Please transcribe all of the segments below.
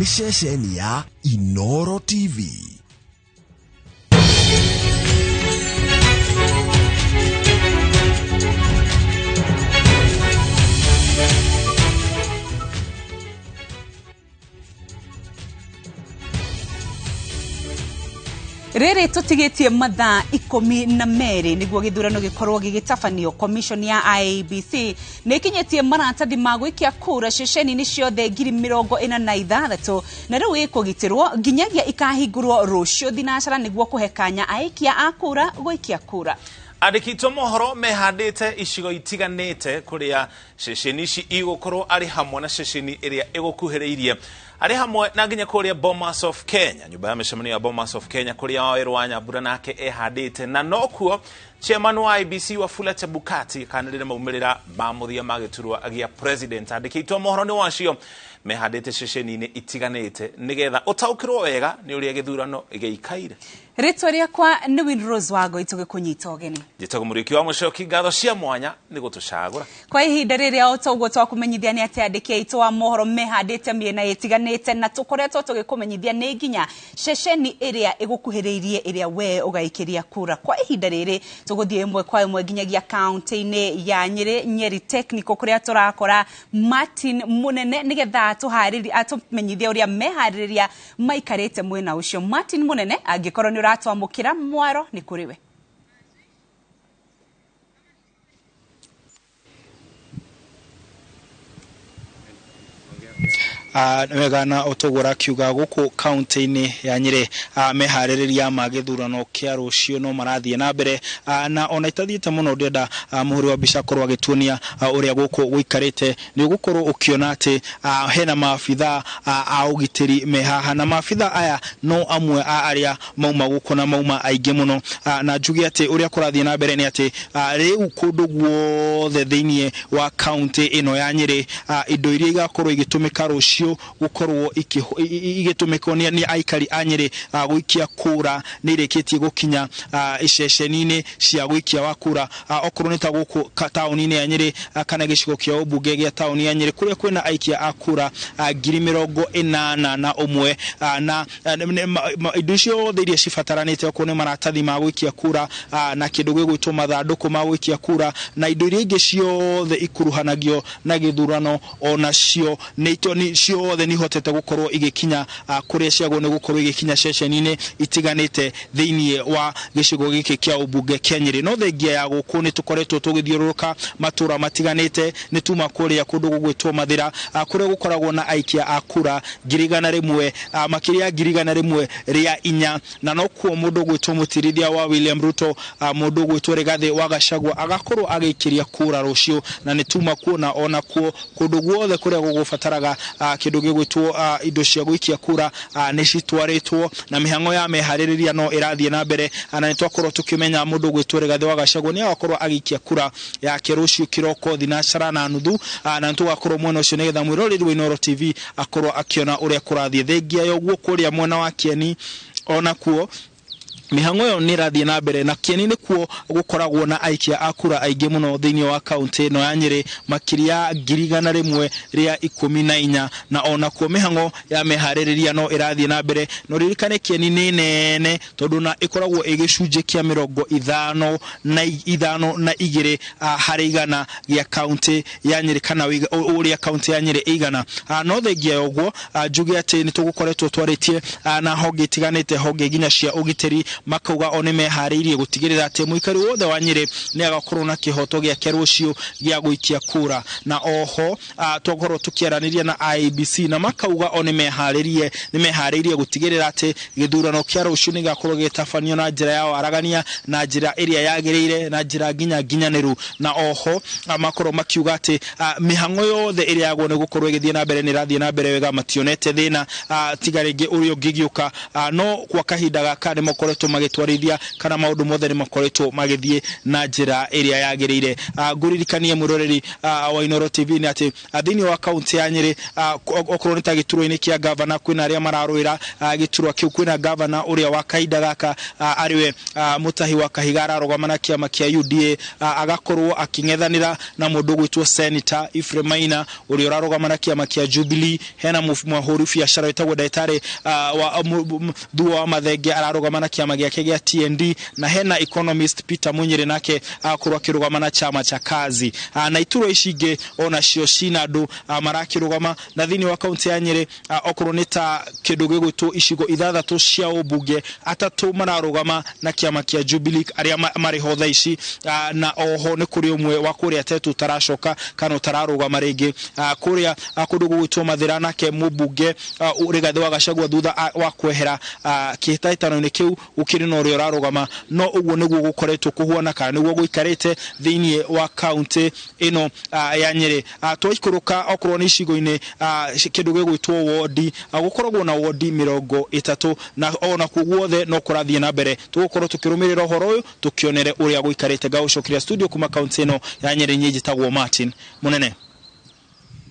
Nĩ ceceni ya Inoro TV. Rĩrĩ tũtigĩtie mathaa 12 nĩguo gĩthurano gĩkorwo gĩgĩtabanio. Commission ya IEBC nĩ ĩkinyĩtie maratathi ma gwĩkia kura ceceni-inĩ ciothe 46,000 na rĩu ĩkũgitĩrwo nginyagia ikahingũrwo rũciũ thinacara nĩguo kũhe kanya aikia a kura gũikia kura. Andĩki aitũ mohoro mehandĩte icigo itiganĩte kũrĩa ceceni ici igũkorwo arĩ hamwe na ceceni ĩrĩa ĩgũkuhĩrĩirie arĩ hamwe na nginya kũrĩa Bomas of Kenya, nyũmba ya mĩcemanio ya Bomas of Kenya kũrĩa Wawerũ wa Nyambura nake ehandĩte, na nokuo chairman wa IEBC Wafula Chebukati akanĩrĩre maumĩrĩra ma mũthia ma gĩturwa gĩa president. Andĩki aitũ a mohoro nĩ wacio mehandĩte ceceni-inĩ itiganĩte nĩgetha ũtaũkĩrwo wega nĩ ũrĩa gĩthurano gĩikaire. Rĩtwa rĩakwa nĩ Winrose Wangoi, tũgĩkũnyita ũgeni. Njĩtagwo Mũrĩki wa Mũcoki, ngatho cia mwanya nĩ gũtũcagũra. Kwa ihinda rĩrĩa o ta ũguo twakũmenyithia nĩ atĩ andĩki aitũ a mohoro mehandĩte mĩena ĩtiganĩte na tũkoretwo tũgĩkũmenyithia nĩ nginya ceceni ĩrĩa ĩgũkuhĩrĩirie ĩrĩa we ũgaikĩria kura. Kwa ihinda rĩrĩ tũgũthiĩ ĩmwe kwa ĩmwe nginyagia kaunti-inĩ ya Nyĩrĩ, Nyeri Technical, kũrĩa tũrakora Martin Mũnene nĩgetha atũmenyithie ũrĩa meharĩrĩria maikarĩte mwena ũcio. Martin Mũnene, angĩkorwo nĩ ũratwamũkĩra, mwaro nĩ kũrĩ we. Wega na ũtũgũ ũrakiuga gũkũ kaunti-inĩ ya Nyĩrĩ, meharĩrĩria ma gĩthurano kĩa rũciũ no marathiĩ na mbere, na ona itathiĩte mũno ndĩrenda mũhũri wa mbica akorwo agĩtuonia ũrĩa gũkũ gũikarĩte. Nĩ ũgũkorwo ũkĩona atĩ hena maabitha a ũgitĩri me haha, na maabitha aya no amwe a arĩa mauma gũkũ na mauma aingĩ mũno, na njuge atĩ ũrĩa kũrathiĩ na mbere nĩ atĩ rĩu kũndũ guothe thĩinĩ wa kaunti ĩno ya Nyĩrĩ, indo iria igakorwo igĩtũmĩka rũciũ gũkorwo igĩtũmĩkwo nĩ aikari a Nyĩrĩ gũikia kura nĩ irĩkĩtie gũkinya iceceni-inĩ cia gũikia wa kura, okorwo nĩ ta gũkũ taũni-inĩ ya Nyĩrĩ kana gĩcigo kĩa ũmbunge gĩa taũni ya Nyĩrĩ kũrĩa kwĩna aikia a kura 81,000, na indo ciothe iria cibataranĩte okorwo nĩ maratathi ma gũikia kura na kĩndũ gĩgwĩtwo mathandũkũ ma gũikia kura na indo iria ingĩ ciothe ikuruhanagio na gĩthurano onacio nĩ ciothe nĩ ihotete gũkorwo igĩkinya kũrĩa ciagwo nĩ gũkorwo igĩkinya ceceni-inĩ itiganĩte thĩinĩ wa gĩcigo gĩkĩ kĩa ũmbunge kĩa Nyĩrĩ. No thengia ya gũkũ nĩ tũkoretwo tũgĩthiũrũrũka matũra matiganĩte, nĩ tuma kũrĩa kũndũ gũgwĩtwo Mathĩra kũrĩa gũkoragwo na aikia a kura 100,000, makĩria 104,000, na nokuo mũndũ ũgwĩtwo mũtirithia wa William Ruto, mũndũ ũgwĩtwo Rigathĩ wa Gachagua agakorwo agĩikĩria kura rũciũ, na nĩ tuma kuona onakuo kũndũ guothe kũrĩa gũgũbataraga kĩndũ gĩgwĩtwo indo cia gũikia kura nĩ citwarĩtwo, na mĩhang'o ya meharĩrĩria no ĩrathiĩ na mbere, na nĩ twakorwo tũkĩmenya mũndũ ũgwĩtwo Rigathĩ wa Gachagua nĩ agakorwo agĩikia kura yake rũciũ kĩroko 4:30, na nĩ tũgakorwo mwena ũcio nĩgetha mwĩroreri wa Inooro TV akorwo akĩona ũrĩa kũrathiĩ. Thengia ya ũguo kũrĩa mwena wa Kieni onakuo mĩhang'o ĩyo nĩ ĩrathiĩ na mbere, na Kieni nĩkuo gũkoragwo na aikia a kura aingĩ mũno thĩinĩ wa kaunti ĩno ya Nyĩrĩ, makĩria 114,000, na onakuo mĩhang'o ya meharĩrĩria no ĩrathiĩ na mbere. Na ũririkane Kieni nĩ nene tondũ na ĩkoragwo ĩ gĩcunjĩ kĩa 52 harĩ igana gĩa kaunti ya Nyĩrĩ kana ũrĩa kaunti ya Nyĩrĩ ĩigana. No thengia ya ũguo, njuge atĩ nĩ tũgũkoretwo twarĩtie na honge itiganĩte, honge nginya cia ũgitĩri, makauga o nĩ meharĩirie gũtigĩrĩra atĩ mũikari wothe wa Nyĩrĩ nĩ agakorwo na kĩhoto gĩake rũciũ gĩa gũikia kura. Na oho twakorwo tũkĩaranĩria na IEBC na makauga o nĩ meharĩirie gũtigĩrĩra atĩ gĩthurano kĩa rũciũ nĩ gĩgakorwo gĩgĩtabanio na njĩra ya waragania, na njĩra ĩrĩa yagĩrĩire, na njĩra nginya nginyanĩru. Na oho makorwo makiuga atĩ mĩhang'o yothe ĩrĩa yagwo nĩ gũkorwo ĩgĩthiĩ na mbere nĩ ĩrathiĩ na mbere wega, mationete thĩna tiga rĩngĩ ũrĩa ũngĩgĩũka, no kwa kahinda gaka nĩ makoretwo magĩtwarithia kana maũndũ mothe nĩ makoretwo magĩthiĩ na njĩra ĩrĩa yagĩrĩire. Ngũririkanie mwĩroreri wa Inooro TV nĩ atĩ thĩinĩ wa kaunti ya Nyĩrĩ, okorwo nĩ ta gĩturwa-inĩ kĩa gavana, kwĩna arĩa mararũĩra gĩturwa kĩu. Kwĩna gavana ũrĩa wa kahinda gaka, arĩwe Mutahi wa Kahiga, ararũgama na kĩama kĩa UDA, agakorwo akĩng'ethanĩra na mũndũ ũgwĩtwo Senator Ephraim Maina ũrĩa ũrarũgama na kĩama kĩa Jubilee. Hena mũhũri biacara wĩtagwo ndagĩtarĩ wa Thuo wa Mathenge, ararũgama na kĩama gĩake gĩa TND, na hena economist Peter Munyire, nake akorwo akĩrũgama na chama cha Kazi. Na iturwa ici ingĩ onacio cina andũ marakĩrũgama. Na thĩinĩ wa kaunti ya Nyĩrĩ, okorwo nĩ ta kĩndũ gĩgwĩtwo icigo ithathatũ cia ũmbunge, atatũ mararũgama na kĩama kĩa Jubilee arĩa marĩ ho thaa ici, na oho nĩ kũrĩ ũmwe wa kũrĩa Tetu ũtaracoka kana ũtararũgama rĩngĩ. Kũrĩa kũndũ gũgwĩtwo Mathĩra, nake mũmbunge Rigathĩ wa Gachagua, thutha wa kwehera kĩhĩtahĩtano-inĩ kĩu, gũkĩrĩ na ũrĩa ũrarũgama. No ũguo nĩguo gũkoretwo kũhuana kana nĩguo gũikarĩte thĩinĩ wa kaunti ĩno ya Nyĩrĩ. Twaikũrũka okorwo nĩ icigo-inĩ, kĩndũ gĩgwĩtwo wondi, gũkoragwo na wondi 30, na ona kuo guothe no kũrathiĩ na mbere. Tũgũkorwo tũkĩrũmĩrĩra ũhoro ũyũ tũkĩonere ũrĩa gũikarĩte. Ngagũcokeria studio kuma kaunti ĩno ya Nyĩrĩ. Niĩ njĩtagwo Martin Mũnene.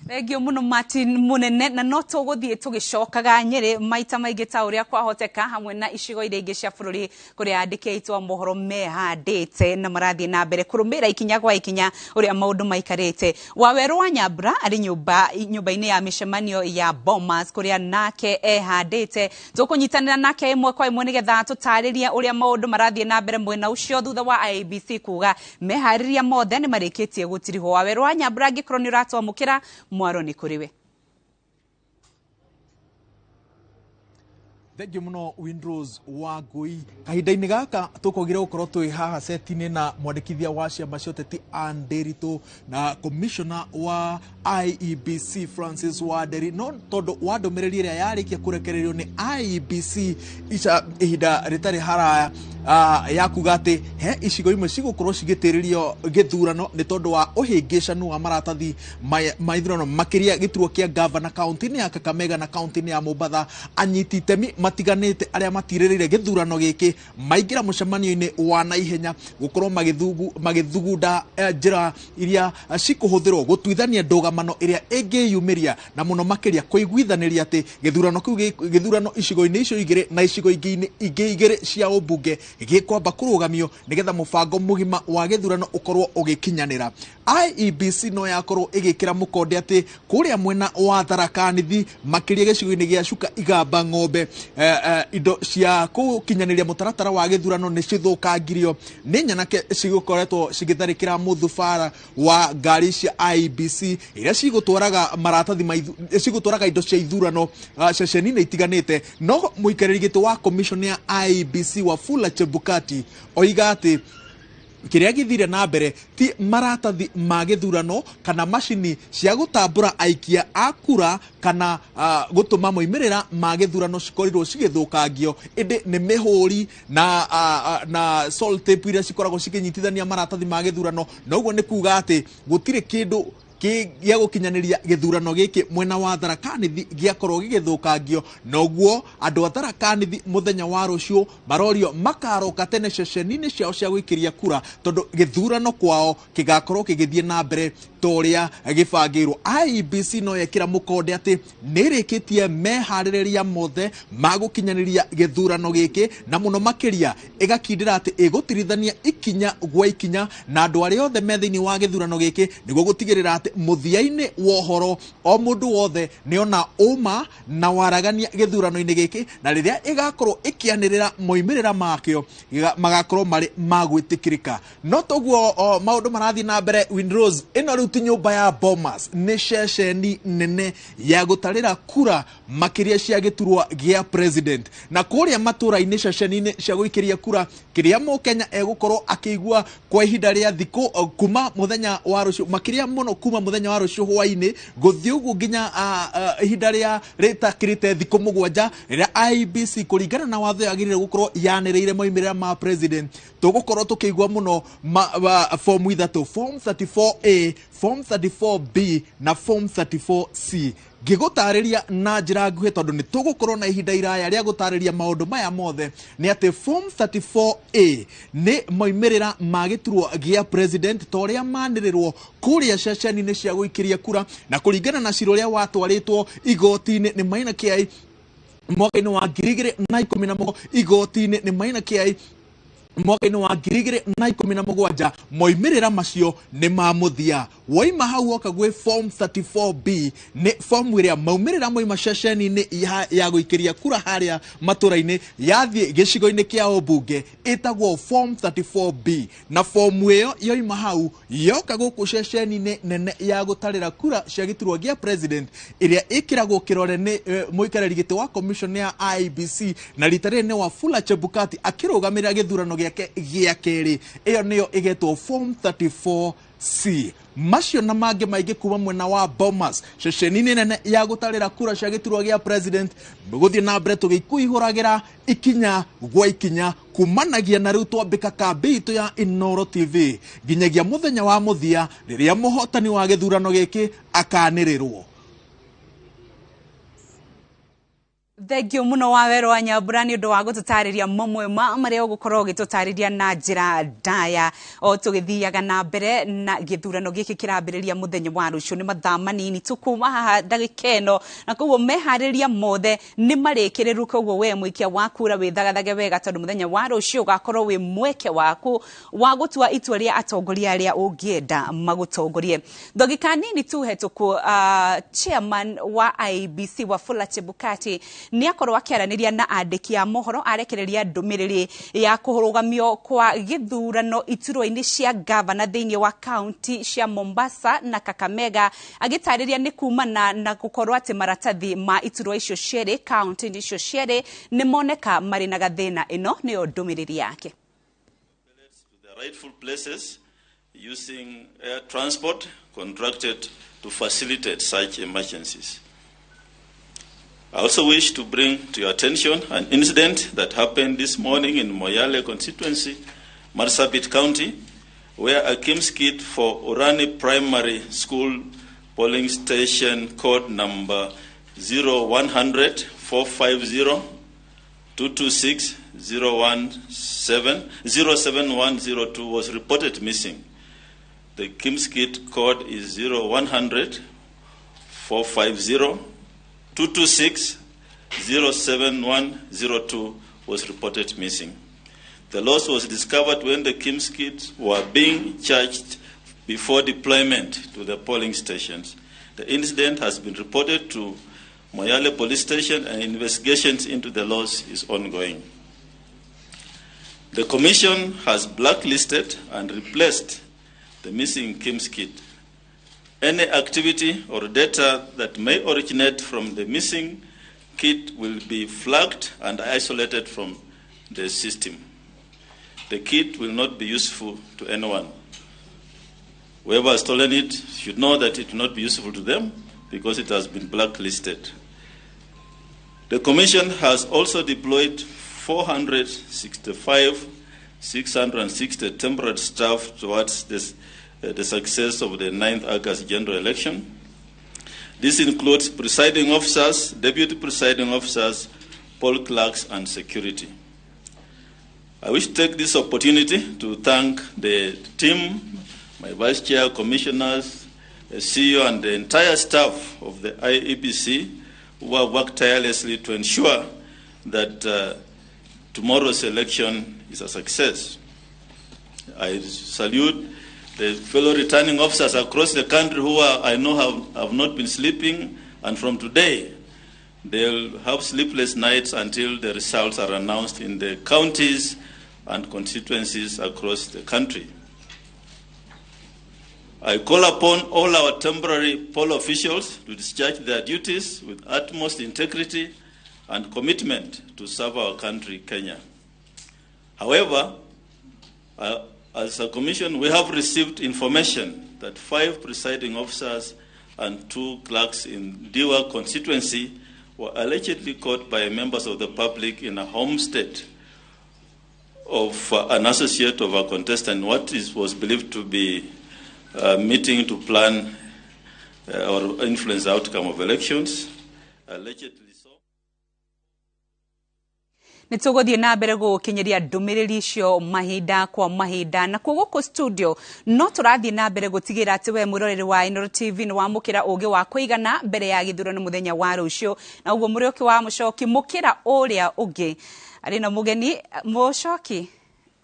Thengio muno, Martin Munene. Na no tũgũthiĩ tũgĩcokaga Nyĩrĩ maita maingĩ ta ũrĩa kwahoteka, hamwe na icigo iria ingĩ cia bũrũri kũrĩa andĩki aitũ a mohoro mehandĩte na marathiĩ na mbere kũrũmĩrĩra ikinya gwa ikinya ũrĩa maũndũ maikarĩte. Wawerũ wa Nyambura arĩ nyũmba-inĩ ya mĩcemanio ya Bomas, kũrĩa nake ehandĩte. Tũkũnyitanĩra nake ĩmwe kwa ĩmwe nĩgetha tũtarĩrie ũrĩa maũndũ marathiĩ na mbere mwena ũcio, thutha wa IEBC kuga meharĩria mothe nĩ marĩkĩtie gũtirihwo. Wawerũ wa Nyambura, angĩkorwo nĩ ũratwamũkĩra, mwaro nĩ kũrĩ we. Thengiũ mũno, Windrose wa Ngui. Kahinda-inĩ gaka tũkwagire gũkorwo twĩ haha seti-inĩ na mwandĩkithia wa ciama cia ũteti Ann Nderitu na commissioner wa IEBC Francis Wanderi, no tondũ wa ndũmĩrĩri ĩrĩa yarĩkia kũrekererio nĩ IEBC ica ihinda rĩtarĩ haraya, ya kuga atĩ he icigo imwe cigũkorwo cigĩtĩrĩrio gĩthurano nĩ tondũ wa ũhĩngĩcanu wa maratathi ma ithurano, makĩria gĩturwa kĩa gavana kaunti-inĩ ya Kakamega na kaunti-inĩ ya Mombatha. Anyiti itemi matiganĩte arĩa matirĩrĩire gĩthurano gĩkĩ maingĩra mũcemanio-inĩ wa naihenya gũkorwo magĩthugunda njĩra iria cikũhũthĩrwo gũtuithania ndũgamano ĩrĩa ĩngĩyumĩria, na mũno makĩria kũiguithanĩria atĩ gĩthurano kĩu gĩthurano icigo-inĩ icio igĩrĩ na icigo ingĩ igĩrĩ cia ũmbunge gĩkwamba kũrũgamio nĩgetha mũbango mũgima wa gĩthurano ũkorwo ũgĩkinyanĩra. IEBC no yakorwo ĩgĩkĩra mũkonde atĩ kũrĩa mwena wa Tharaka Nithi, makĩria gĩcigo-inĩ gĩa Chuka Igamba Ng'ombe, indo cia gũkinyanĩria mũtaratara wa gĩthurano nĩ cithũkangirio nĩ nyanake cigũkoretwo cigĩtharĩkĩra mũthubara wa ngari cia IEBC iria cigũtwaraga maratathi ma cigũtwaraga indo cia ithurano ceceni-inĩ itiganĩte. No mũikarĩri gĩtĩ wa commission ya IEBC Wafula Chebukati oiga atĩ kĩrĩa gĩthire na mbere ti maratathi ma gĩthurano kana macini cia gũtambũra aikia a kura kana gũtũma moimĩrĩra ma gĩthurano cikorirwo cigĩthũkangio, ĩndĩ nĩ mĩhũri na salt tape iria cikoragwo cikĩnyitithania maratathi ma gĩthurano. Na ũguo nĩ kuga atĩ gũtirĩ kĩndũ gĩa gũkinyanĩria gĩthurano gĩkĩ mwena wa Tharaka Nithi gĩakorwo gĩgĩthũkangio. Noguo andũ a Tharaka Nithi mũthenya wa rũciũ marorio makaroka tene ceceni-inĩ ciao cia gũikĩria kura, tondũ gĩthurano kwao gĩgakorwo gĩgĩthiĩ na mbere ta ũrĩa gĩbangĩirwo. IEBC no yekĩra mũkonde atĩ nĩ ĩrĩkĩtie meharĩrĩria mothe ma gũkinyanĩria gĩthurano gĩkĩ, na mũno makĩria ĩgakindĩra atĩ ĩgũtirithania ikinya gwa ikinya na andũ arĩa othe me thĩinĩ wa gĩthurano gĩkĩ, nĩguo gũtigĩrĩra atĩ mũthia-inĩ wa ũhoro o mũndũ wothe nĩona ũma na waragania gĩthurano-inĩ gĩkĩ, na rĩrĩa ĩgakorwo ĩkĩanĩrĩra moimĩrĩra makĩo magakorwo marĩ ma gwĩtĩkĩrĩka. No toguo maũndũ marathiĩ na mbere, Windrose, ĩno rĩu ti nyũmba ya Bomas, nĩ ceceni nene ya gũtarĩra kura makĩria cia gĩturwa gĩa president. Na kũrĩa matũra-inĩ ceceni-inĩ cia gũikĩria kura, kĩrĩa mũkenya egũkorwo akĩigua kwa ihinda rĩa thikũ kuma mũthenya wa rũciũ, makĩria mũno kuma mũthenya wa rũciũ hwaĩ-inĩ gũthiĩ ũguo nginya ihinda rĩa rĩtakĩrĩte thikũ 7, rĩrĩa IEBC kũringana na watho yagĩrĩire gũkorwo yanĩrĩire moimĩrĩra ma president, tũgũkorwo tũkĩigua mũno form ithatũ, form 34A, Form 34B na Form 34C. Ngĩgũtarĩria na njĩra nguhĩ tondũ nĩ tũgũkorwo na ihinda iraya rĩa gũtarĩria maũndũ maya mothe, nĩ atĩ Form 34A nĩ moimĩrĩra ma gĩturwa gĩa president ta ũrĩa manĩrĩrwo kũrĩa ceceni-inĩ cia gũikĩria kura, na kũringana na cira ũrĩa watwarĩtwo igoti-inĩ nĩ Maina Kiai mwaka-inĩ wa 2017, igoti-inĩ nĩ Maina Kiai mwaka-inĩ wa 2017, moimĩrĩra macio nĩ ma mũthia. Woima hau woka gwĩ Form 34B, nĩ fomu ĩrĩa maumĩrĩra moima ceceni-inĩ ya gũikĩria kura harĩa matũra-inĩ yathiĩ gĩcigo-inĩ kĩa ũmbunge ĩtagwo Form 34B, na fomu ĩyo yoima hau yoka gũkũ ceceni-inĩ nene ya gũtarĩra kura cia gĩturwa gĩa president ĩrĩa ĩkĩragwo kĩrore nĩ mũikarĩri gĩtĩ wa commission ya IEBC, na rita rĩrĩ nĩ Wafula Chebukati akĩrũgamĩrĩra gĩthurano gĩake gĩa kerĩ. Ĩyo nĩyo ĩgetwo Form 34C. Macio na mangĩ maingĩ kuma mwena wa Bomas, ceceni-inĩ nene ya gũtarĩra kura cia gĩturwa gĩa president, gũthiĩ na mbere tũgĩkuihũragĩra ikinya gwa ikinya kumanagia na rĩu twambĩka kambĩ itũ ya Inooro TV nginyagia mũthenya wa mũthia rĩrĩa mũhotani wa gĩthurano gĩkĩ akanĩrĩrwo. Thengiũ mũno wa Wero wa Nyambura nĩ ũndũ wa gũtũtarĩria mamwe ma marĩa ũgũkorwo ũgĩtũtarĩria na njĩra ndaya o tũgĩthiaga na mbere na gĩthurano gĩkĩ kĩrambĩrĩria mũthenya wa rũciũ. Nĩ mathaa manini tu kuma haha ndagĩka ĩno, na koguo meharĩria mothe nĩ marĩkĩrĩru. Koguo we mũikia wa kura wĩthagathage wega tondũ mũthenya wa rũciũ ũgakorwo wĩ mweke waku wa gũtua itua rĩa atongoria arĩa ũngĩenda magũtongorie. Ndagĩka nini tu hetũku, chairman wa IEBC Wafula Chebukati nĩ akorwo akĩaranĩria na andĩki a mohoro arekereria ndũmĩrĩri ya kũrũgamio kwa gĩthurano iturwa-inĩ cia gavana thĩinĩ wa kaunti cia Mombasa na Kakamega, agĩtarĩria nĩ kumana na gũkorwo atĩ maratathi ma iturwa icio cierĩ kaunti-inĩ icio cierĩ nĩ moneka marĩ na gathĩna. Ĩno nĩyo ndũmĩrĩri yake. To the rightful places using air transport contracted to facilitate such emergencies. I also wish to bring to your attention an incident that happened this morning in Moyale constituency, Marsabit County, where a KIMS kit for Orani Primary School polling station code number 0100 450 226 017 07102 was reported missing. The KIMS kit code is 0100 450 226 07102 was reported missing. The loss was discovered when the KIMS kits were being charged before deployment to the polling stations. The incident has been reported to Moyale Police Station and investigations into the loss is ongoing. The Commission has blacklisted and replaced the missing KIMS kit. Any activity or data that may originate from the missing kit will be flagged and isolated from the system. The kit will not be useful to anyone. Whoever has stolen it should know that it will not be useful to them because it has been blacklisted. The Commission has also deployed 465,660 temporary staff towards this, the success of the 9th August general election. This includes presiding officers, deputy presiding officers, poll clerks, and security. I wish to take this opportunity to thank the team, my vice chair, commissioners, the CEO, and the entire staff of the IEBC who have worked tirelessly to ensure that tomorrow's election is a success. I salute the fellow returning officers across the country who are, I know have not been sleeping, and from today they'll have sleepless nights until the results are announced in the counties and constituencies across the country. I call upon all our temporary poll officials to discharge their duties with utmost integrity and commitment to serve our country, Kenya. However, as a commission, we have received information that 5 presiding officers and 2 clerks in Diwa constituency were allegedly caught by members of the public in a homestead of an associate of a contestant, what was believed to be Meeting to plan or influence the outcome of elections, allegedly so. Nä tå gå thiä na mbere gå kinyeria ndå rä ri icio mahinda kwa mahinda. Na kuo gå studio no tå rathiä na mbere gå tigä ra atä we mwä wa Inooro TV nä wamå kä ra å gä wa kå igana mbere ya gä thurano må thenya wa rå cio. Na å guo må rä å kä wa må coki må kä ra å rä a å ngä arä na må geni. Må coki,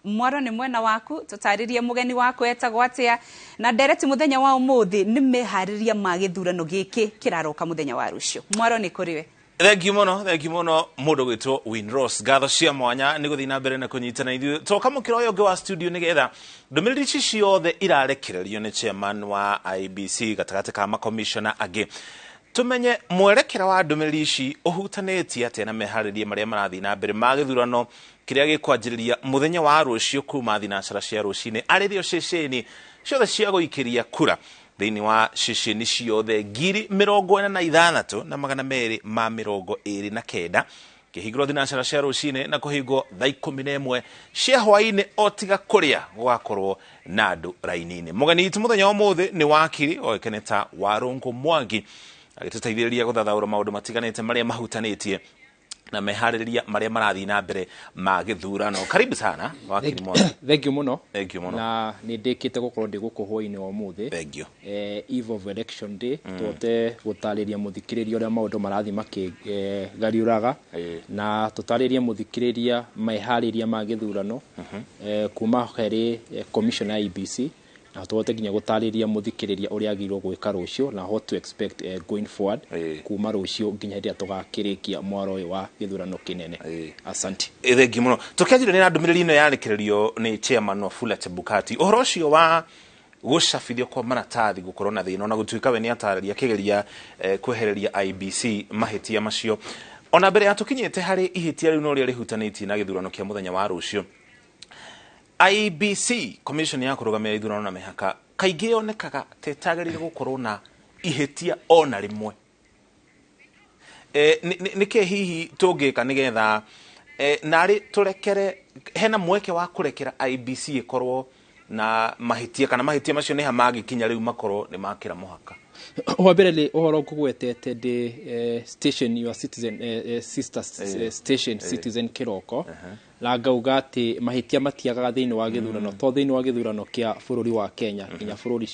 mwaro nä mwena waku, tå tarä rie må geni waku etagwo atä na ndereti må wa å må thä nä meharä ria ma gä thurano gä kä kä raroka må thenya wa rå cio. Mwaro nä kå rä we. Thengiå må, thengiå må no må ndå gwä Winrose. Ngatho cia mwanya nä gå thiä na mbere na kå nyitana ithuä toka må kä ra å yå å ngä wa studio nä getha ndå mä rä ri ici ciothe irarekererio nä chairman wa IEBC gatagatĩ ka makomishona angĩ, tumenye mwerekera wa ndå mä rä ri ici ũhutanĩtie atĩa na meharĩria marĩa marathiĩ na mbere ma gĩthurano kĩrĩa gĩkwanjĩrĩria mũthenya wa rũciũ kuma thinacara cia rũcinĩ, arĩrĩo ceceni ciothe cia gũikĩria kura thĩinĩ wa ceceni ciothe 46,229, kĩhingũrwo thinacara cia rũcinĩ na kũhingwo thaa 11 cia hwaĩ-inĩ, o tiga kũrĩa gũgakorwo na andũ raini-inĩ. Mũgeni witũ mũthenya wa ũmũthĩ nĩ wakiri oĩkaine ta Warũngũ Mwangi, agĩtũteithĩrĩria gũthathaũra maũndũ matiganĩte marĩa mahutanĩtie na meharĩrĩria marĩa marathiĩ na mbere ma gĩthurano. Karibu sana, wakiri Mwangi. Thank you muno. Thank you mũno. Na nĩ ndĩkĩte gũkorwo ndĩ gũkũ hwaĩ-inĩ wa ũmũthĩ. Thank you. Eve of election day, tũhote gũtarĩria mũthikĩrĩria ũrĩa maũndũ marathiĩ makĩgariũraga, na tũtarĩrie mũthikĩrĩria meharĩria ma gĩthurano kuma harĩ commission ya IEBC, na tũhote nginya gũtarĩria mũthikĩrĩria ũrĩa agĩrĩirwo gwĩka rũciũ na what to expect going forward kuma rũciũ nginya hĩndĩ ĩrĩa tũgakĩrĩkia mwaro ũyũ wa gĩthurano kĩnene. Asante. Thengiũ mũno. Tũkĩanjĩrĩria na ndũmĩrĩri ĩno yarekererio nĩ chairman Wafula Chebukati, ũhoro ũcio wa gũcabithio kwa maratathi gũkorwo na thĩna, ona gũtuĩka we nĩ atarĩria akĩgeria kwehereria IEBC mahĩtia macio. Ona mbere ya tũkinyĩte harĩ ihĩtia rĩu na ũrĩa rĩhutanĩtie na gĩthurano kĩa mũthenya wa rũciũ, IEBC, commission ya kũrũgamĩrĩra ithurano na mĩhaka, kaingĩ yonekaga ta ĩtagĩrĩire gũkorwo na ihĩtia ona rĩmwe. Nĩkĩ hihi tũngĩka nĩgetha narĩ tũrekere, hena mweke wa kũrekera IEBC ĩkorwo na mahĩtia, kana mahĩtia macio nĩ ha mangĩkinya rĩu makorwo nĩ makĩra mũhaka? Wa mbere nĩ ũhoro ngũgwetete ndĩ station your citizen, sister station Citizen kĩroko, na ngauga atĩ mahĩtia matiagaga thĩinĩ wa gĩthurano, to thĩinĩ wa gĩthurano kĩa bũrũri wa Kenya, nginya bũrũri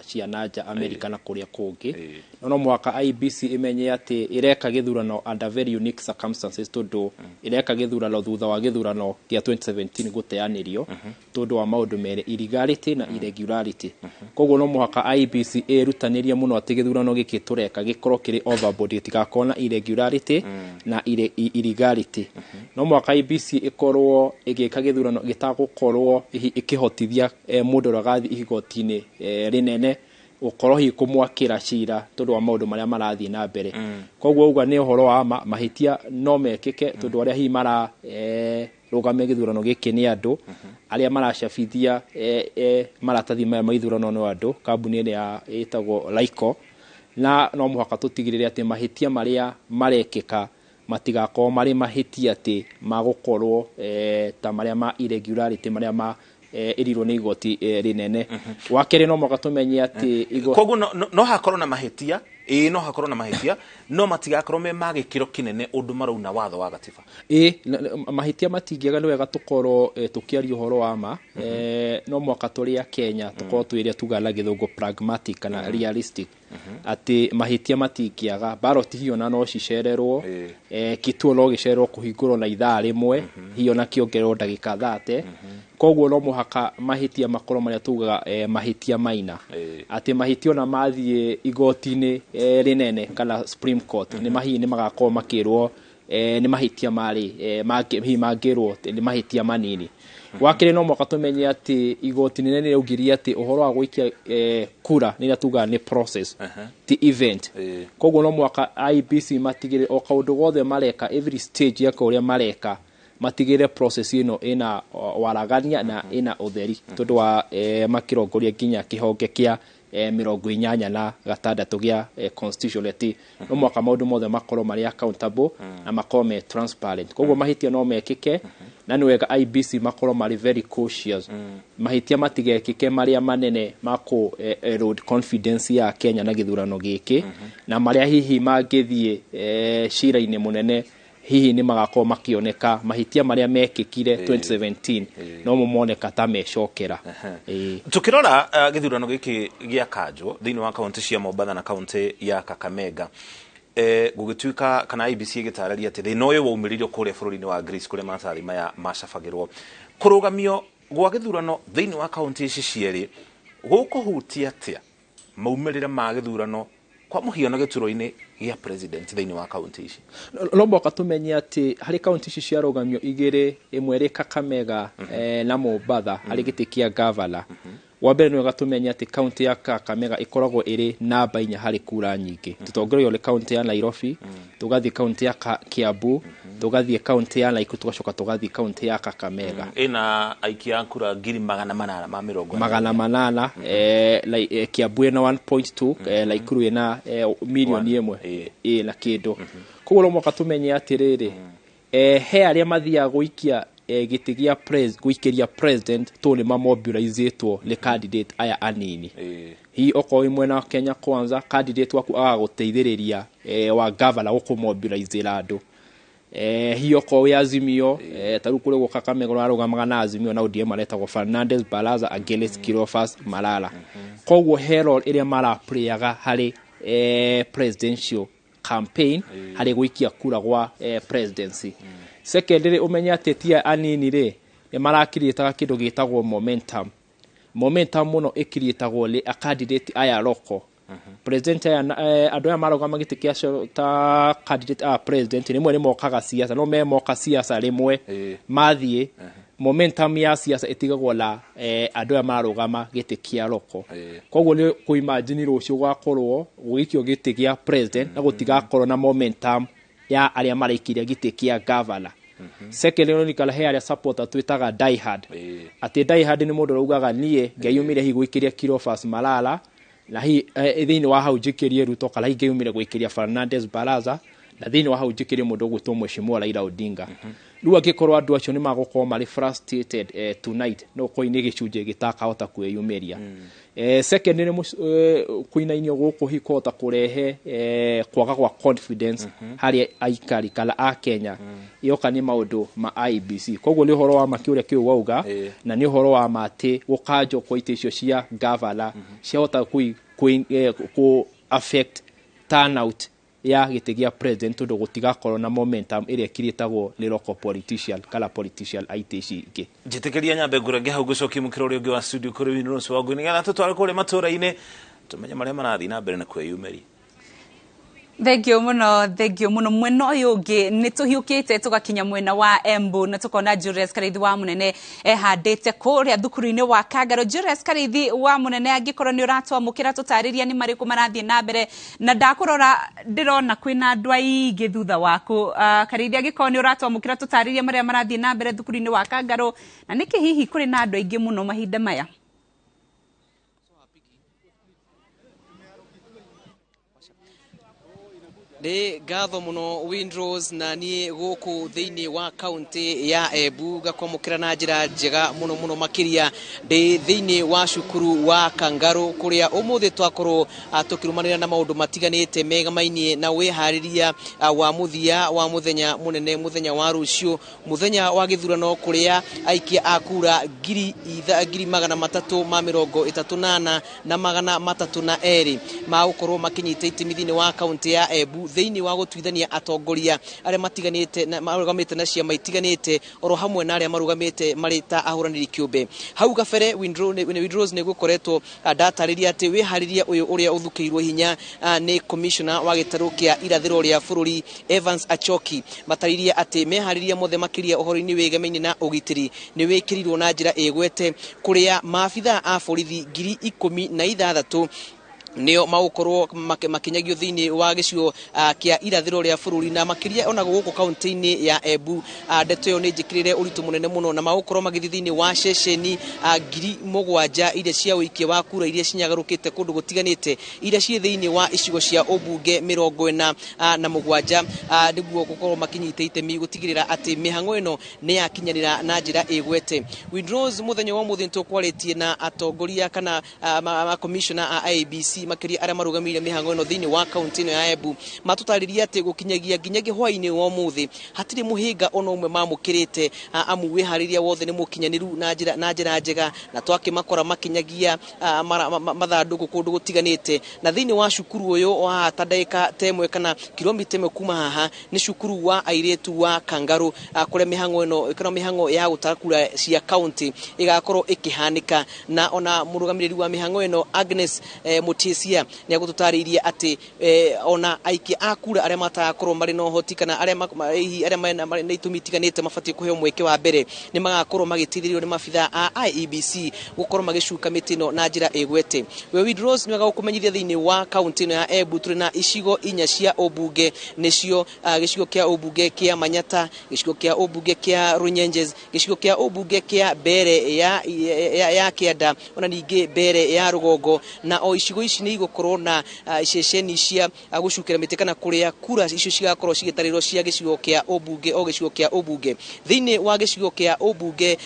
cia nanja, America na kũrĩa kũngĩ. No mũhaka IEBC ĩmenye atĩ ĩreka gĩthurano under very unique circumstances, tondũ ĩreka gĩthurano thutha wa gĩthurano kĩa 2017 gũteanĩrio tondũ wa maũndũ merĩ, illegality na irregularity. Koguo no mũhaka IEBC ĩrutanĩrie mũno atĩ gĩthurano gĩkĩ tũreka gĩkorwo kĩrĩ overboard, gĩtigakorwo na irregularity na illegality. No mũhaka IEBC ĩkorwo ĩgĩka gĩthurano gĩtagũkorwo ĩkĩhotithia mũndũ ũrĩa ũgathiĩ igoti-inĩ rĩnene gũkorwo hihi kũmwakĩra cira tondũ wa maũndũ marĩa marathiĩ na mbere. Koguo uga nĩ ũhoro wa ma, mahĩtia no mekĩke, tondũ arĩa hihi mara rũgamia gĩthurano gĩkĩ nĩ andũ arĩa maracabithia maratathi maya ma ithurano no andũ kambuni ĩrĩa ĩtagwo Laiko, na no mũhaka tũtigĩrĩre atĩ mahĩtia marĩa marekĩka matigakorwo marĩ mahĩtia atĩ magũkorwo ta marĩa ma irregularity marĩa ma ĩrirwo nĩ igoti rĩnene. Wa kerĩ, no mũhaka tũmenye atĩ Koguo no hakorwo na mahĩtia, ĩĩ, no hakorwo na mahĩtia, no matigakorwo me ma gĩkĩro kĩnene ũndũ marauna watho wa gatiba. Ĩĩ, mahĩtia matingĩaga. Nĩ wega tũkorwo tũkĩaria ũhoro wa ma. No mũhaka tũrĩ a Kenya tũkorwo twĩ ũrĩa tugaga na gĩthũngũ pragmatic kana realistic, atĩ mahĩtia matingĩaga. Ballot hihi ona no cicererwo, kituo no gĩcererwo kũhingũrwo na ithaa rĩmwe, hihi ona kĩongererwo ndagĩka 30. Koguo no mũhaka mahĩtia makorwo marĩa tugaga mahĩtia maina, atĩ mahĩtia ona mathiĩ igoti-inĩ rĩnene kana Supreme Court nĩ mahihi nĩ magakorwo makĩrwo nĩ mahĩtia marĩ hihi mangĩrwo nĩ mahĩtia manini. Wa kerĩ, no mũhaka tũmenye atĩ igoti nene nĩ rĩaugire atĩ ũhoro wa gũikia kura nĩ ĩrĩa tugaga nĩ process, ti event. Koguo no mũhaka IEBC matigĩrĩre o kaũndũ gothe mareka, every stage ya ũrĩa mareka, matigĩrĩre process ĩno ĩna waragania na ĩna ũtheri, tondũ wa makĩrongoria nginya kĩhonge kĩa 86 gĩa constitution, atĩ no mũhaka maũndũ mothe makorwo marĩ accountable na makorwo me transparent. Koguo mahĩtia no mekĩke, Na nĩ wega IEBC makorwo marĩ very cautious, mahĩtia matigekĩke marĩa manene ma kũ erode confidence ya Kenya na gĩthurano gĩkĩ, na marĩa hihi mangĩthiĩ cira-inĩ mũnene, hihi nĩ magakorwo makĩoneka mahĩtia marĩa mekĩkire 2017 no mo moneka ta mecokera. Ĩĩ. Tukirora gĩthurano gĩkĩ gĩa kanjũ thĩinĩ wa kaunti cia Mombatha na kaunti ya Kakamega, gũgĩtuĩka kana IEBC ĩgĩtarĩria atĩ thĩna ũyũ waumĩrire kũrĩa bũrũri-inĩ wa Greece, kũrĩa maratathi maya macabagĩrwo. Kũrũgamio gwa gĩthurano thĩinĩ wa kaunti ici cierĩ gũkũhutia atĩa maumĩrĩra ma gĩthurano, kwa mũhiano gĩturwa-inĩ gĩa president thĩinĩ wa kaunti ici? No mũhaka tũmenye atĩ harĩ kaunti ici ciarũgamio igĩrĩ, ĩmwe ĩrĩ Kakamega na Mombatha, harĩ gĩtĩ kĩa gavana. Wa mbere, nĩ wega tũmenye atĩ kaunti ya Kakamega ĩkoragwo ĩrĩ namba 4 harĩ kura nyingĩ. Tũtongoreirwo nĩ kaunti ya Nairobi, tũgathiĩ kaunti ya Kiambu, tũgathiĩ kaunti ya Nakuru, tũgacoka tũgathiĩ kaunti ya Kakamega. Ĩna aikia a kura 840,000. 800. Kiambu ĩna 1.2, Nakuru ĩna mirioni 1 ĩ na kĩndũ. Koguo no mũhaka tũmenye atĩrĩrĩ, he arĩa mathiaga gũikia gĩtĩ gĩa gũikĩria president tondũ nĩ mamobilizĩtwo nĩ candidate aya anini. Hihi okorwo wĩ mwena wa Kenya Kwanza, candidate waku agagũteithĩrĩria wa governor gũkũmobilizĩra andũ. Hihi okorwo wĩ Azimio, ta rĩu kũrĩa guo Kakamega ũrarũgamaga na Azimio na ODM aretagwo Fernandez Baraza against Cleophas Malala. Koguo he role ĩrĩa maraplayaga harĩ presidential campaign, harĩ gũikia kura gwa presidency. Secondly, ũmenye atĩ tia anini rĩ, nĩ marakiriĩtaga kĩndũ gĩtagwo momentum. Momentum mũno ĩkiriĩtagwo nĩ a candidate aya local president aya andũ aya marũgama gĩtĩ kĩa ta candidate a president. Rĩmwe nĩ mokaga siasa, no me moka siasa rĩmwe mathiĩ, momentum ya siasa ĩtigagwo na andũ aya marũgama gĩtĩ kĩa local. Koguo nĩ kũimagine rũciũ gwakorwo gũgĩikio gĩtĩ gĩa president na gũtigakorwo na momentum ya arĩa maraikirie gĩtĩ kĩa governor. Secondly, ũririkana he arĩa supporter twĩtaga die hard, atĩ die hard nĩ mũndũ ũraugaga, "Niĩ ngeyumĩria hihi gũikĩria Cleophas Malala, na hihi thĩinĩ wa hau njĩkĩrie Ruto, kana hihi ngeyumĩria gũikĩria Fernandez Baraza, na thĩinĩ wa hau njĩkĩrie mũndũ ũgwĩtwo Mheshimiwa Raila Odinga." Rĩu angĩkorwo andũ acio nĩ magũkorwo marĩ frustrated tonight, no ũkorwo nĩ gĩcunjĩ gĩtakahota kwĩyumĩria. Second, nĩ kũinainio gũkũ hihi kũhota kũrehe kwaga gwa confidence harĩ aikari kana a Kenya yoka nĩ maũndũ ma IEBC. Koguo nĩ ũhoro wa ma kĩũria kĩu wauga, na nĩ ũhoro wa ma atĩ gũkanjwo kwa itĩ icio cia gavana ciahota kũ affect turnout ya gĩtĩ gĩa president, tondũ gũtigakorwo na momentum ĩrĩa ĩkirĩtagwo nĩ local politician kana politician a itĩ ici ingĩ. Njĩtĩkĩria nyambe ngũrenge hau, ngũcokie mũkĩra ũrĩa ũngĩ wa studio kũrĩ Winrose Wangui, nĩgetha tũtware kũrĩa matũũra-inĩ tũmenye marĩa marathiĩ na mbere na kwĩyumĩria. Thengio muno, thengio muno. Mwena ũyũ ũngĩ nĩ tũhiũkĩte tũgakinya mwena wa Embu na tũkona Julius Karithi wa Mũnene ehandĩte kũrĩa thukuru-inĩ wa Kangaro. Julius Karithi wa Mũnene, angĩkorwo nĩ ũratwamũkĩra, tũtarĩria nĩ marĩkũ marathiĩ na mbere, na ndakũrora ndĩrona kwĩna andũ aingĩ thutha waku. Karithi, angĩkorwo nĩ ũratwamũkĩra, tũtarĩrie marĩa marathiĩ na mbere thukuru-inĩ wa Kangaro, na nĩkĩ hihi kũrĩ na andũ aingĩ mũno mahinda maya? Nĩ ngatho mũno, Windrose, na niĩ gũkũ thĩinĩ wa kaunti ya Embu ngakwamũkĩra na njĩra njega mũno mũno makĩria ndĩ thĩinĩ wa cukuru wa Kangarũ, kũrĩa ũmũthĩ twakorwo tũkĩrũmanĩrĩra na maũndũ matiganĩte megamainie na wĩharĩria wa mũthia wa mũthenya mũnene, mũthenya wa rũciũ, mũthenya wa gĩthurano, kũrĩa aikia a kura 334,342 magũkorwo makĩnyita itemi thĩinĩ wa kaunti ya Embu thĩinĩ wa gũtuithania atongoria arĩa matiganĩte na marũgamĩte na ciama itiganĩte, oro hamwe na arĩa marũgamĩte marĩ ta ahũranĩri kĩũmbe. Hau gabere, Windrose, nĩ gũkoretwo ndatarĩria atĩ wĩharĩria ũyũ ũrĩa ũthukĩirwo hinya nĩ commissioner wa gĩtarũ kĩa irathĩro rĩa bũrũri Evans Achoki, matarĩria atĩ meharĩria mothe makĩria ũhoro-inĩ wĩgemainie na ũgitĩri nĩ wĩkĩrirwo na njĩra ĩgwete, kũrĩa maabitha a borithi 16,000. Nĩo magũkorwo makinyagio thĩinĩ wa gĩcigo kĩa irathĩro rĩa bũrũri, na makĩria ona gũkũ kaunti-inĩ ya Embu. Ndeto ĩyo nĩ njĩkĩrĩre ũritũ mũnene mũno, na magũkorwo magĩthiĩ thĩinĩ wa ceceni 7,000 iria cia ũikia wa kura iria cinyagarũkĩte kũndũ gũtiganĩte, iria ciĩ thĩinĩ wa icigo cia ũmbunge 47, nĩguo gũkorwo makinyite itemi gũtigĩrĩra atĩ mĩhang'o ĩno nĩ yakinyanĩra na njĩra ĩgwete. Windrose, mũthenya wa ũmũthĩ nĩtũkwarĩtie na atongoria kana makomishona a IEBC, makĩria arĩa marũgamĩrĩire mĩhang'o ĩno thĩinĩ wa kaunti ĩno ya Embu. Matũtarĩria atĩ gũkinyagia nginyagia hwaĩ-inĩ wa ũmũthĩ hatirĩ mũhĩnga ona ũmwe mamũkĩrĩte, amu wĩharĩria wothe nĩ mũkinyanĩru na njĩra njega, na twakĩmakora makinyagia mathandũkũ kũndũ gũtiganĩte. Na thĩinĩ wa cukuru ũyũ wa ta ndagĩka ta ĩmwe kana kilomita ĩmwe kuma haha nĩ cukuru wa airĩtu wa Kangarũ, kũrĩa mĩhang'o ĩno kana mĩhang'o ya gũtara kura cia kaunti ĩgakorwo ĩkĩhanĩka. Na ona mũrũgamĩrĩri wa mĩhang'o ĩno Agnes Mutisia nĩ agũtũtarĩirie atĩ ona aikia a kura arĩa matagakorwo marĩ na ũhoti kana arĩa mena na itũmi itiganĩte mabatiĩ kũheo mweke wa mbere nĩ magakorwo magĩteithĩrĩrio nĩ maabithaa a IEBC gũkorwo magĩcuka mĩtĩ ĩno na njĩra ĩgwete. We Windrose, nĩ wega gũkũmenyithia thĩinĩ wa kaunti ĩno ya Embu tũrĩ na icigo 4 cia ũmbunge, nĩcio gĩcigo kĩa ũmbunge kĩa Manyata, gĩcigo kĩa ũmbunge kĩa Runyenjes, gĩcigo kĩa ũmbunge kĩa Mbere ya Kĩanda, ona ningĩ Mbere ya Rũgongo. Na o icigo ici nĩ igũkorwo na ceceni cia gũcukĩra mĩtĩ kana kũrĩa kura icio cigakorwo cigĩtarĩrwo cia gĩcigo kĩa ũmbunge o gĩcigo kĩa ũmbunge. Thĩinĩ wa gĩcigo kĩa ũmbunge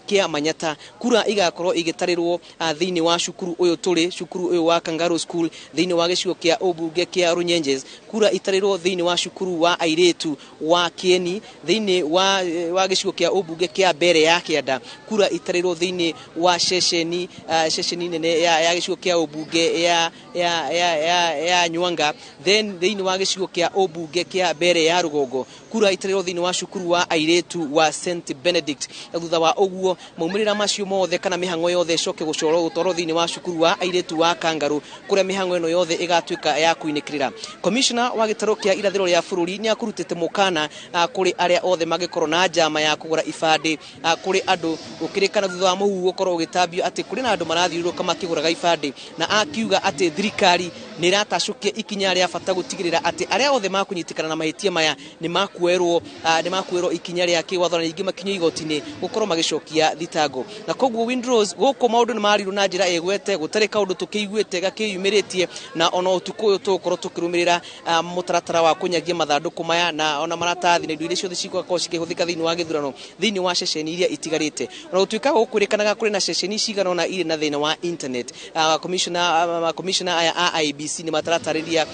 kĩa Manyata, kura igakorwo igĩtarĩrwo thĩinĩ wa cukuru ũyũ tũrĩ, cukuru ũyũ wa Kangaroo School. Thĩinĩ wa gĩcigo kĩa ũmbunge kĩa Runyenjes, kura itarĩrwo thĩinĩ wa cukuru wa airĩtu wa Kieni. Thĩinĩ wa gĩcigo kĩa ũmbunge kĩa Mbere ya Kĩanda, kura itarĩrwo thĩinĩ wa ceceni nene ya gĩcigo kĩa ũmbunge ya Nywanga. Then thĩinĩ wa gĩcigo kĩa ũmbunge kĩa Mbere ya Rũgongo, kura itarĩrwo thĩinĩ wa cukuru wa airĩtu wa St Benedict. Na thutha wa ũguo maumĩrĩra macio mothe kana mĩhang'o yothe ĩcoke gũcorwo gũtwarwo thĩinĩ wa cukuru wa airĩtu wa Kangarũ, kũrĩa mĩhang'o ĩno yothe ĩgatuĩka ya kuinĩkĩrĩra. Commissioner wa gĩtarũ kĩa irathĩro rĩa bũrũri nĩ akũrutĩte mũkana kũrĩ arĩa othe mangĩkorwo na njama ya kũgũra ibandĩ kũrĩ andũ, gũkĩrĩkana thutha wa mũhuhu gũkorwo ũgĩtambio atĩ kũrĩ na andũ marathiũrũrũka makĩgũraga ibandĩ, na akiuga atĩ thirikari nĩ ĩratacũkia ikinya rĩa bata gũtigĩrĩra atĩ arĩa othe makũnyitĩkana na mahĩtia maya nĩ makuoerwo ikinya rĩa kĩwatho na ningĩ makinyio igoti-inĩ gũkorwo magĩcokia thitango. Na koguo Windrose, gũkũ maũndũ nĩ marirwo na njĩra ĩgwete, gũtarĩ kaũndũ tũkĩiguĩte gakĩyumĩrĩtie, na ona ũtukũ ũyũ tũgũkorwo tũkĩrũmĩrĩra mũtaratara wa kũnyagia mathandũkũ maya na ona maratathi na indo iria ciothe cigũkorwo cikĩhũthĩka thĩinĩ wa gĩthurano thĩinĩ wa ceceni iria itigarĩte. Ona gũtuĩka gũkwĩrĩkanaga kũrĩ na ceceni cigana ũna irĩ na thĩna wa internet, commissioner aya a IEBC nĩ mataratarĩria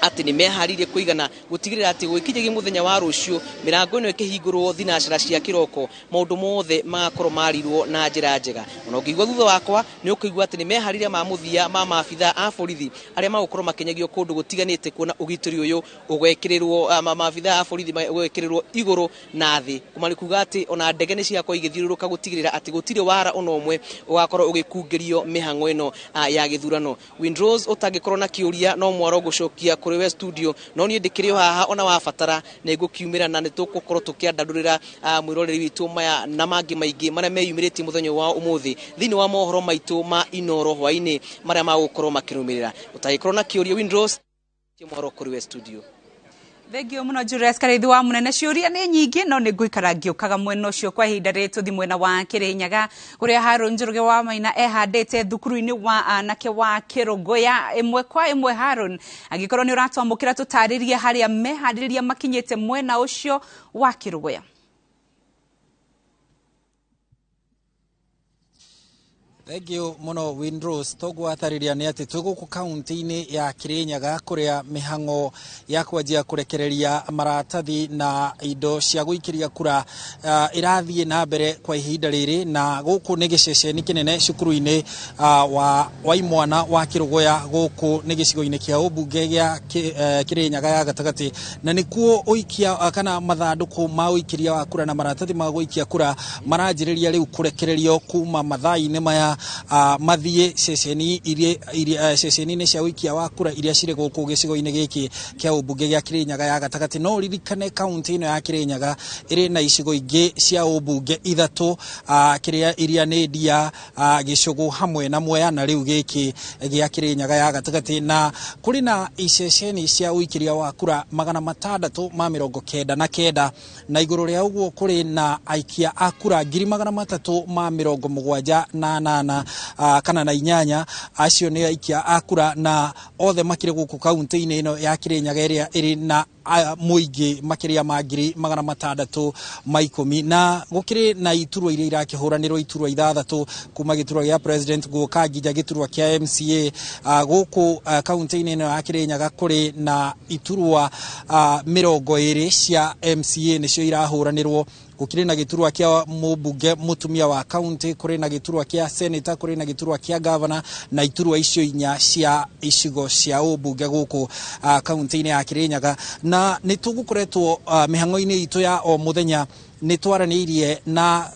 atĩ nĩ meharĩirie kũigana gũtigĩrĩra atĩ gwĩkinyagia mũthenya wa rũciũ mĩrango ĩno ĩkĩhingũrwo thinacara cia kĩroko, maũndũ mothe magakorwo marirwo na njĩra njega. Ona ũngĩigua thutha wakwa nĩ ũkũigua atĩ nĩ meharĩria ma mũthia ma maabithaa a borithi arĩa magũkorwo makĩnyagio kũndũ gũtiganĩte, kuona ũgitĩri ũyũ ũgekĩrĩrwo maabithaa a borithi ũgekĩrĩrwo igũrũ na thĩ, kũmari kuga atĩ ona ndege nĩ cigakorwo igĩthiũrũrũka gũtigĩrĩra atĩ gũtirĩ wara ona ũmwe ũgakorwo ũgĩkungĩrio mĩhang'o ĩno ya gĩthurano. Windrose, ũtangĩkorwo na kĩũria no mwaro gũcokia kũrĩ we studio, no niĩ ndĩkĩrĩ o haha ona wabatara nĩ ngũkiumĩra na nĩ tũgũkorwo tũkĩandandũrĩra mwĩroreri witũ maya na mangĩ maingĩ marĩa meyumĩrĩtie mũthenya wa ũmũthĩ thĩinĩ wa mohoro maitũ ma Inoro hwaĩ-inĩ marĩa magũkorwo makĩrũmĩrĩra. Ũtangĩkorwo na kĩũria Windrose, mwaro kũrĩ we studio. Thengio muno Julius Karithi wa munene. Ciũria nĩ nyingĩ no nĩ ngũikara ngĩũkaga mwena ũcio kwa ihinda rĩrĩ. Tũthi mwena wa Kĩrĩnyaga kũrĩa Harũn Njoroge wa Maina ehandĩte thukuru-inĩ wa anake wa Kĩrũngũya. Ĩmwe kwa ĩmwe Harũn, angĩkorwo nĩ ũratwamũkĩra tũtarĩrie harĩa meharĩrĩria makinyĩte mwena ũcio wa Kĩrũngũya. Thank you muno Windrose. Tũgwatarĩria nĩ atĩ twĩ gũkũ kaunti-inĩ ya Kĩrĩnyaga kũrĩa mĩhang'o ya kwanjia kũrekereria maratathi na indo cia gũikĩria kura ĩrathiĩ na mbere kwa ihinda rĩrĩ, na gũkũ nĩ gĩceceni kĩnene cukuru-inĩ wa imwana wa Kĩrũgũya. Gũkũ nĩ gĩcigo-inĩ kĩa ũmbunge gĩa Kĩrĩnyaga ya gatagatĩ, na nĩkuo ũikia kana mathandũkũ ma ũikĩria wa kura na maratathi ma gũikia kura maranjĩrĩria rĩu kũrekererio kuma mathaa-inĩ maya. nginya mathiĩ ceceni iria ceceni-inĩ cia ũikia wa kura iria cirĩ gũkũ gĩcigo-inĩ gĩkĩ kĩa ũmbunge gĩa Kirinyaga ya gatagatĩ. No ririkane kaunti ĩno ya Kirinyaga ĩrĩ na icigo ingĩ cia ũmbunge ithatũ, kĩrĩa iria nĩ Ndia, Gĩcũgũ hamwe na Mwea na rĩu gĩkĩ gĩa Kirinyaga ya gatagatĩ, na kũrĩ na iceceni cia ũikĩria wa kura 699, na igũrũ rĩa ũguo kũrĩ na aikia a kura 378 kana na inyanya. Acio nĩ aikia a kura na othe makĩrĩ gũkũ kaunti-inĩ ĩno ya Kirinyaga ĩrĩa ĩrĩ na mũingĩ makĩria ma 610,000, na gũkĩrĩ na iturwa iria irakĩhũranĩrwo iturwa ithathatũ kuma gĩturwa gĩa president gũka nginya gĩturwa kĩa MCA. Gũkũ kaunti-inĩ ĩno ya Kirinyaga kũrĩ na iturwa 20 cia MCA nĩcio irahũranĩrwo. Gũkĩrĩ na gĩturwa kĩa mũmbunge mũtumia wa kaunti, kũrĩ na gĩturwa kĩa senator, kũrĩ na gĩturwa kĩa governor na iturwa icio inya cia icigo cia ũmbunge gũkũ kaunti-inĩ ya Kirinyaga. Na nĩ tũgũkoretwo mĩhang'o-inĩ itũ ya o mũthenya nĩ twaranĩirie na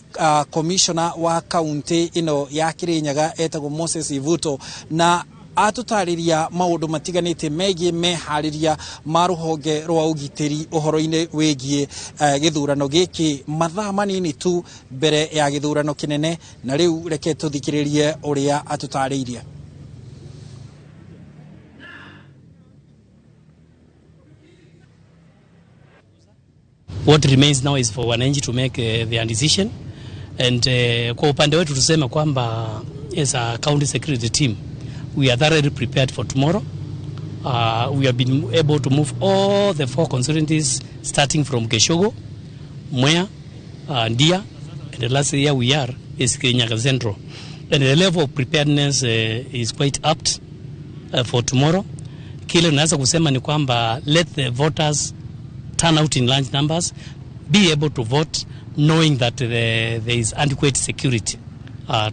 commissioner wa kaunti ĩno ya Kirinyaga etagwo Moses Ivuto, na atũtarĩria maũndũ matiganĩte megiĩ meharĩria ma rũhonge rwa ũgitĩri ũhoro-inĩ wĩgiĩ gĩthurano gĩkĩ mathaa manini tu mbere ya gĩthurano kĩnene. Na rĩu reke tũthikĩrĩrie ũrĩa atũtarĩirie. What remains now is for wananchi to make their decision, and kwa upande wetu tuseme kwamba as a county security team we are thoroughly prepared for tomorrow. We have been able to move all the 4 constituencies starting from Geshogo, Mwea, Ndia, and the last year we are is Kirinyaga Central. And the level of preparedness is quite apt for tomorrow. Kile naweza kusema ni kwamba let the voters turn out in large numbers, be able to vote knowing that there is adequate security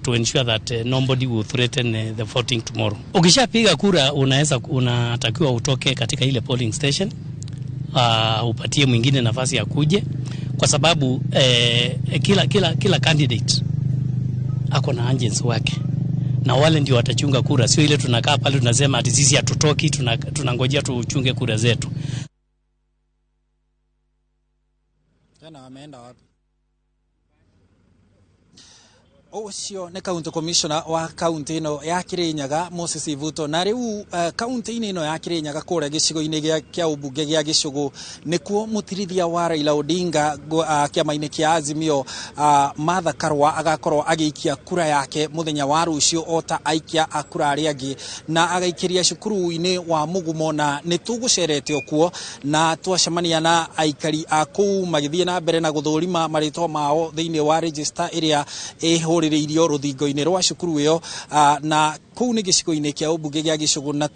to ensure that nobody will threaten the voting tomorrow. Ukishapiga kura unatakiwa utoke katika ile polling station, upatie mwingine nafasi ya kuje, kwa sababu kila candidate ako na agents wake na wale ndio watachunga kura. Sio ile tunakaa pale tunasema ati sisi hatutoki, tunangojea tuchunge kura zetu. Tena wameenda wapi? Ũcio nĩ county commissioner wa kaunti ĩno ya Kirinyaga Moses Ivuto. Na rĩu kaunti-inĩ ĩno ya Kirinyaga kũrĩa gĩcigo-inĩ kĩa ũmbunge gĩa Gĩcũgũ nĩkuo mũtirithia wa Raila Odinga kĩama-inĩ kĩa Azimio Martha Karua agakorwo agĩikia kura yake mũthenya wa rũciũ o ta aikia a kura arĩa angĩ, na agaikĩria cukuru-inĩ wa Mũgumo. Na nĩ tũgũcerete okuo na twacemania na aikari a kũu magĩthiĩ na mbere na gũthũrima marĩtwa mao thĩinĩ wa register ĩrĩa ĩhũrĩrĩirio rũthingo-inĩ rwa cukuru ĩyo, na kũu nĩ gĩcigo-inĩ kĩa ũmbunge gĩa Gĩcũgũ. Na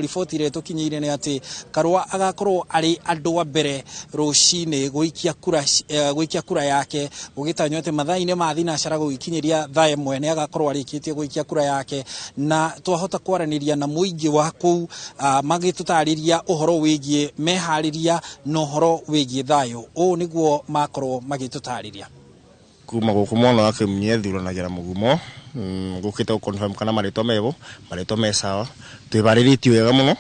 riboti ĩrĩa tũkinyĩire nĩ atĩ Karua agakorwo arĩ andũ a mbere rũcinĩ gũikia kura yake, gũgĩtanywo atĩ mathaa-inĩ ma thinacara gũgĩkinyĩria thaa 1 nĩ agakorwo arĩkĩtie gũikia kura yake. Na twahota kwaranĩria na mũingĩ wa kũu magĩtũtarĩria ũhoro wĩgiĩ meharĩria na ũhoro wĩgiĩ thayũ. Ũũ nĩguo makorwo magĩtũtarĩria. Kuma guku mwana wake mnyethuranagĩra Mũgumo gũkĩte gũ-confirm kana marĩtwa mebo marĩtwa me sawa. Twĩbarĩrĩtie wega mũno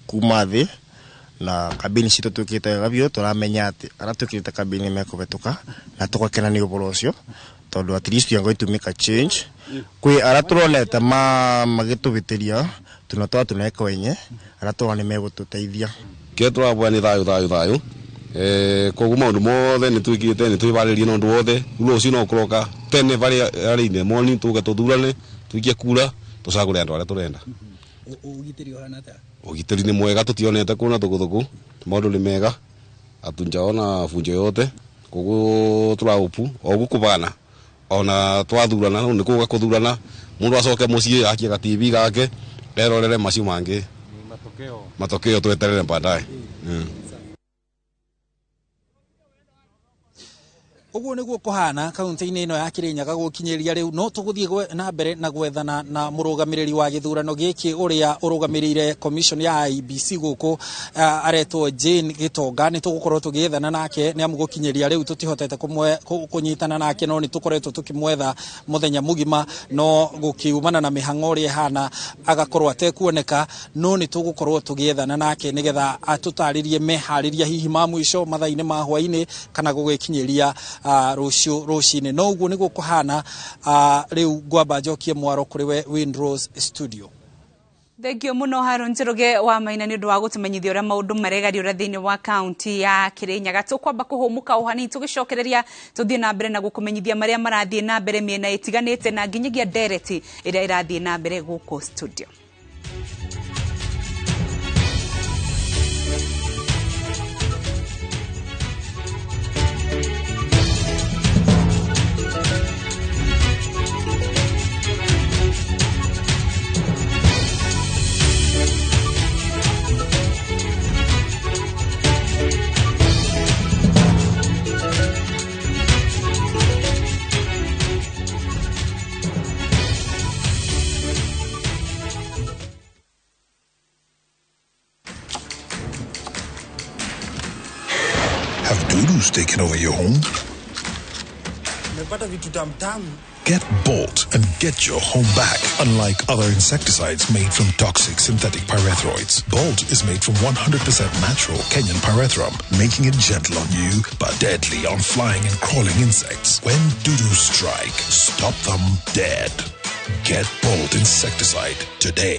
kuma thĩ na kambĩini citũ twĩkĩte wega biũ. Tũramenya atĩ arĩa twĩkĩrĩte kambĩini mekũhetũka na tũgakena nĩ ũhoro ũcio, tondũ at least we are going to make a change. Kwĩ arĩa tũronete magĩtũhĩtĩria tunatoa tunaweka wenye arĩa tũrona nĩ megũtũteithia. Kĩrĩa tũraboya nĩ thayũ thayũ thayũ. Koguo maũndũ mothe nĩ twĩkĩte nĩ twĩbarĩrie na ũndũ wothe. Rũciũ no kũroka tene barĩa early in the morning tũke tũthurane tũikie kura tũcagũre andũ arĩa tũrenda. Ũgitĩri ũhana atĩa? Ũgitĩri nĩ mwega, tũtionete kũna thũkũthũkũ, maũndũ nĩ mega, hatunjaona funjo yote. Koguo tũraũpu o gũkũbana ona twathurana nĩ kũga kũthurana mũndũ acoke mũciĩ akie ga TV gake erorere macio mangĩ matokeo tweterere baadaye. Ũguo nĩguo kũhana kaunti-inĩ ĩno ya Kirinyaga gũkinyĩria rĩu no tũgũthiĩ na mbere na gwethana na mũrũgamĩrĩri wa gĩthurano gĩkĩ ũrĩa ũrũgamĩrĩire commission ya IEBC gũkũ aretwo Jane Gitonga. Nĩ tũgũkorwo tũgĩethana nake nĩ amu gũkinyĩria rĩu tũtihotete kũnyitana nake, no nĩ tũkoretwo tũkĩmwetha mũthenya mũgima, no gũkiumana na mĩhang'o ũrĩa ĩhana agakorwo atekuoneka, no nĩ tũgũkorwo tũgĩethana nake nĩgetha atũtarĩrie meharĩria hihi ma mũico mathaa-inĩ ma hwaĩ-inĩ kana gũgĩkinyĩria rũciũ rũcinĩ. No ũguo nĩguo kũhana rĩu ngwamba njokie mwaro kũrĩ we Windrose Studio. Thank you muno Haron Njoroge wa Maina nĩ ũndũ wa gũtũmenyithia ũrĩa maũndũ maregariũra thĩinĩ wa kaunti ya Kirinyaga. Tũkwamba kũhũmũka o hanini tũgĩcokereria tũthiĩ na mbere na gũkũmenyithia marĩa marathiĩ na mbere mĩena ĩtiganĩte na nginyagia ndereti ĩrĩa ĩrathiĩ na mbere gũkũ studio. Have doo-doos taken over your home? Get Bolt and get your home back. Unlike other insecticides made from toxic synthetic pyrethroids, Bolt is made from 100% natural Kenyan pyrethrum, making it gentle on you but deadly on flying and crawling insects. When doo-doos strike, stop them dead. Get Bolt insecticide today.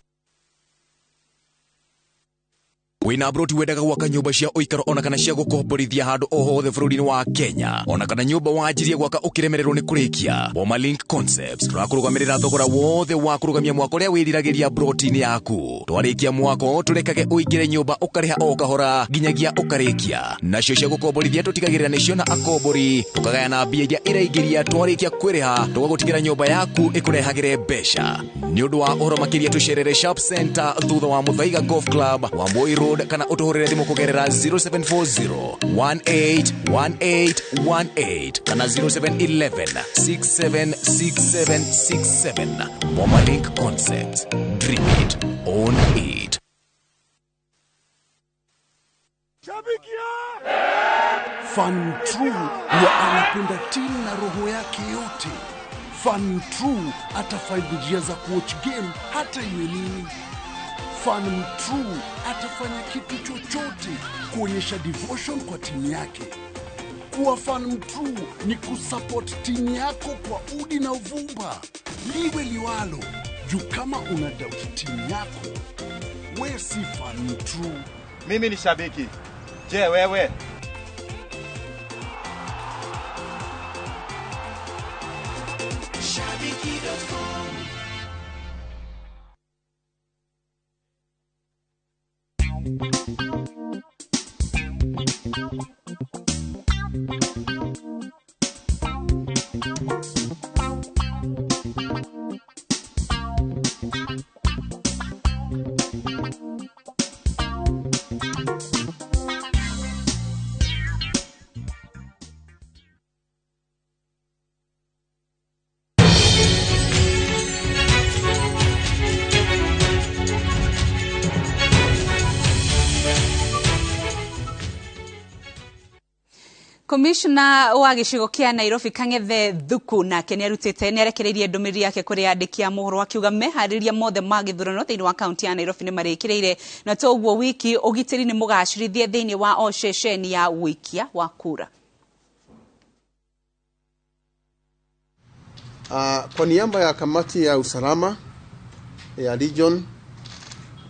Wina broti wendaga gwaka nyumba cia uikaro ona kana cia gukomborithia handu o hothe bururi-ini wa Kenya, ona kana nyumba wanjirie gwaka ukiremererwo ni kurikia. Boma Link Concepts turakurugamirira thogora wothe wa kurugamia mwako uria wiriragiria broti-ini yaku. Twarikia mwako turekage uingire nyumba ukariha o kahora nginyagia ukarikia. Nacio cia gukomborithia tutigagirira nicio na akombori, tukagayana mbia iria iraingiria twarikia kwiriha, tugagutigira nyumba yaku ikurehagire mbeca. Ni undu wa uhoro makiria tucerere Sharp Center thutha wa Muthaiga Golf Club wa Moi Road, kana utuhurire thimu kugerera 0740 181818 kana 0711 676767. Boma Link Concepts. Dream it, own it. Fan True huwa anapenda timu na roho yake yote. Fan True atafind njia za kuwatch game hata iwe nini. Fan True atafanya kitu chochote kuonyesha devotion kwa timu yake. Kuwa fan true ni kusupport timu yako kwa udi na uvumba. Liwe liwalo, juu kama una doubt timu yako, we si fan true. Mimi ni shabiki. Je, wewe? Shabiki.com. Commissioner wa gĩcigo kĩa Nairobi Kang'ethe Thuku nake nĩarutĩte nĩarekereirie ndũmĩrĩri yake kũrĩ andĩki a mohoro akiuga meharĩria mothe ma gĩthurano thĩinĩ wa kaunti ya Nairobi nĩmarĩkĩrĩire, na toguo wiki ũgitĩri nĩ mũgacĩrithie thĩinĩ wa o ceceni ya ũikia wa kura. Kwa niaba ya kamati ya usalama ya region,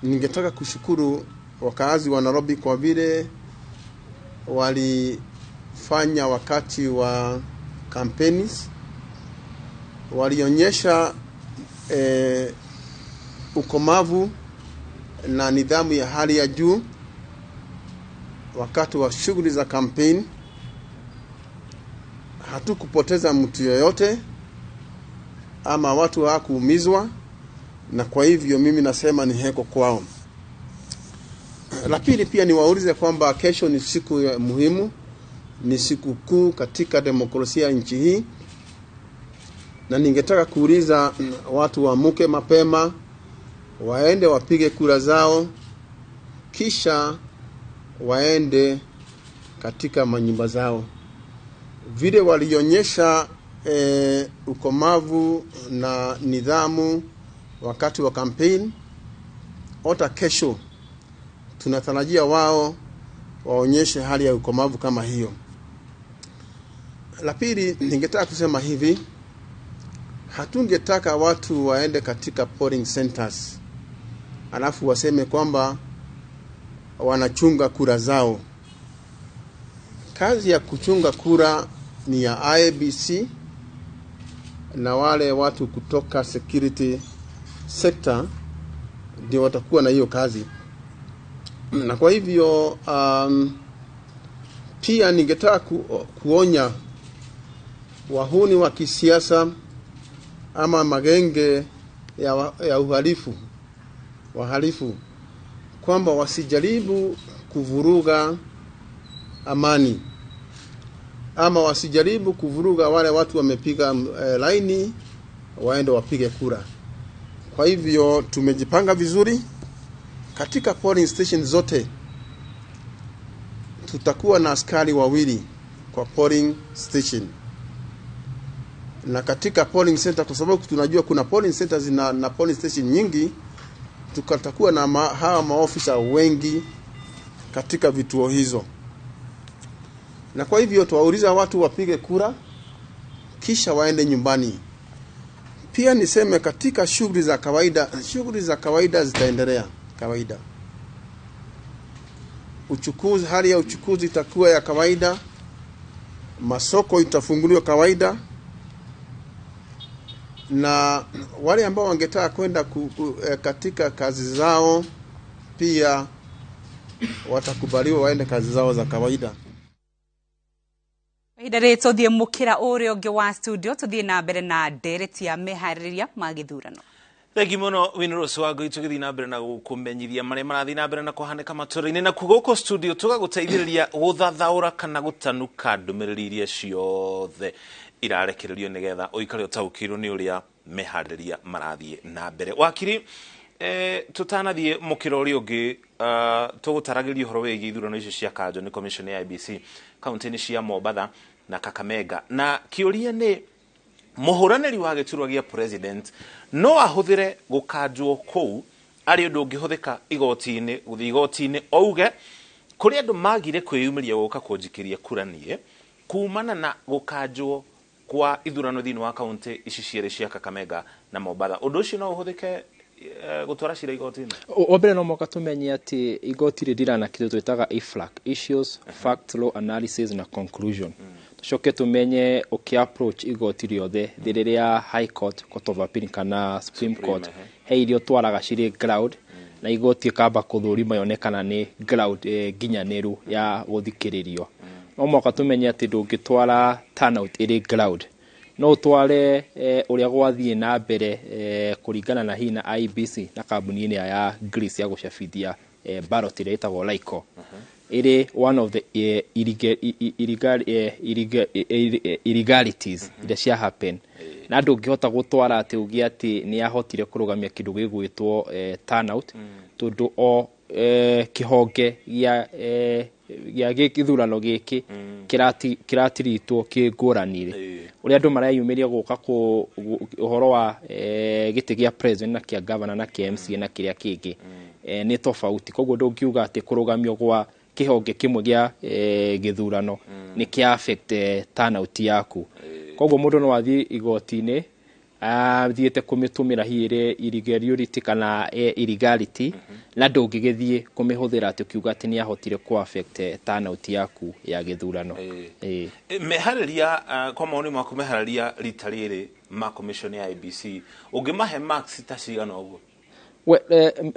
ningetaka kushukuru wakazi wa Nairobi kwa vile wali fanya wakati wa campaigns, walionyesha ukomavu na nidhamu ya hali ya juu wakati wa shughuli za campaign. Hatukupoteza mtu yoyote ama watu hawakuumizwa, na kwa hivyo mimi nasema ni heko kwao. La pili pia niwaulize kwamba kesho ni siku muhimu Ni siku kuu katika demokrasia ya nchi hii, na ningetaka kuuliza watu waamuke mapema, waende wapige kura zao, kisha waende katika manyumba zao. Vile walionyesha ukomavu na nidhamu wakati wa campaign, hata kesho tunatarajia wao waonyeshe hali ya ukomavu kama hiyo. La pili, ningetaka kusema hivi, hatungetaka watu waende katika polling centers alafu waseme kwamba wanachunga kura zao. Kazi ya kuchunga kura ni ya IEBC na wale watu kutoka security sector ndio watakuwa na hiyo kazi. Na kwa hivyo pia ningetaka kuonya wahuni wa kisiasa ama magenge ya uhalifu, wahalifu, kwamba wasijaribu kuvuruga amani ama wasijaribu kuvuruga wale watu wamepiga laini waende wapige kura. Kwa hivyo tumejipanga vizuri katika polling station zote. Tutakuwa na askari wawili kwa polling station na katika polling center, kwa sababu tunajua kuna polling centers na polling station nyingi, tutakuwa na hawa maofisa wengi katika vituo hizo. Na kwa hivyo tuwauliza watu wapige kura kisha waende nyumbani. Pia niseme katika shughuli za kawaida, shughuli za kawaida zitaendelea kawaida. Uchukuzi, hali ya uchukuzi itakuwa ya kawaida, masoko itafunguliwa kawaida, na wale ambao wangetaka kwenda katika kazi zao pia watakubaliwa waende kazi zao za kawaida. Ihinda rĩrĩ tũthiĩ mũkĩra ũrĩa ũngĩ wa studio, tũthiĩ na mbere na ndereti ya meharĩrĩria ma gĩthurano. Thengi mũno Winrose Wangui, tũgĩthiĩ na mbere na gũkũmenyithia marĩa marathiĩ na mbere na kũhanĩka matũra-inĩ, na kuo gũkũ studio tũgagũteithĩrĩria gũthathaũra kana gũtanuka ndũmĩrĩri iria ciothe irarekererio nĩgetha ũikare ũtaũkĩirwo nĩ ũrĩa meharĩrĩria marathiĩ na mbere. Wakiri, tũtanathiĩ mũkĩra ũrĩa ũngĩ, tũgũtaragĩria ũhoro wĩgiĩ ithurano icio cia kanjũ nĩ commission ya IEBC kaunti-inĩ cia Mombatha na Kakamega, na kĩũria nĩ mũhũranĩri wa gĩturwa gĩa president no ahũthĩre gũkanjwo kũu arĩ ũndũ ũngĩhũthĩka igoti-inĩ, gũthiĩ igoti-inĩ auge kũrĩ andũ magire kwĩyumĩria gũka kũnjikĩria kura niĩ kumana na gũkanjwo kwa ithurano thĩinĩ wa kaunti ici cierĩ cia Kakamega na Mombatha. Ũndũ ũcio no ũhũthĩke gũtwara cira igoti-inĩ? Wa mbere no mũhaka tũmenye atĩ igoti rĩrira na kĩndũ twĩtaga IFLAC, issues, fact, law, analysis na conclusion. Tũcoke tũmenye ũkĩ approach igoti rĩothe rĩrĩa High Court, Court of Appeal kana Supreme Court, he iria ũtwaraga cirĩ ground, na igoti ĩkamba kũthũrima yone kana nĩ ground nginyanĩru ya gũthikĩrĩrio. No mũhaka tũmenye atĩ ndũngĩtwara turnout ĩrĩ ground, no ũtware ũrĩa gwathiĩ na mbere kũringana na hihi na IEBC na kambuni ĩrĩa ya Greece ya gũcabithia ballot ĩrĩa ĩtagwo LICO, ĩrĩ one of the illegalities iria cia happen, na ndũngĩhota gũtwara atĩ uge atĩ nĩ yahotire kũrũgamia kĩndũ gĩgwĩtwo turnout, tondũ o kĩhonge gĩa gĩthurano gĩkĩ kĩratiritwo kĩngũranire. Ũrĩa andũ mareyumĩria gũka ũhoro wa gĩtĩ gĩa president na kĩa governor na kĩa MCA na kĩrĩa kĩngĩ nĩ tofauti. Koguo ndũngiuga atĩ kũrũgamio gwa kĩhonge kĩmwe gĩa gĩthurano nĩ kĩa affect turnout yaku. Koguo mũndũ no athiĩ igoti-inĩ athiĩte kũmĩtũmĩra hihi ĩrĩ irregularity kana illegality, na ndũngĩgĩthiĩ kũmĩhũthĩra atĩ ũkiuga atĩ nĩ yahotire kũ affect turnout yaku ya gĩthurano. Meharĩria, kwa maoni maku, meharĩria rita rĩrĩ ma commission ya IEBC ũngĩmahe marks ta cigana ũguo?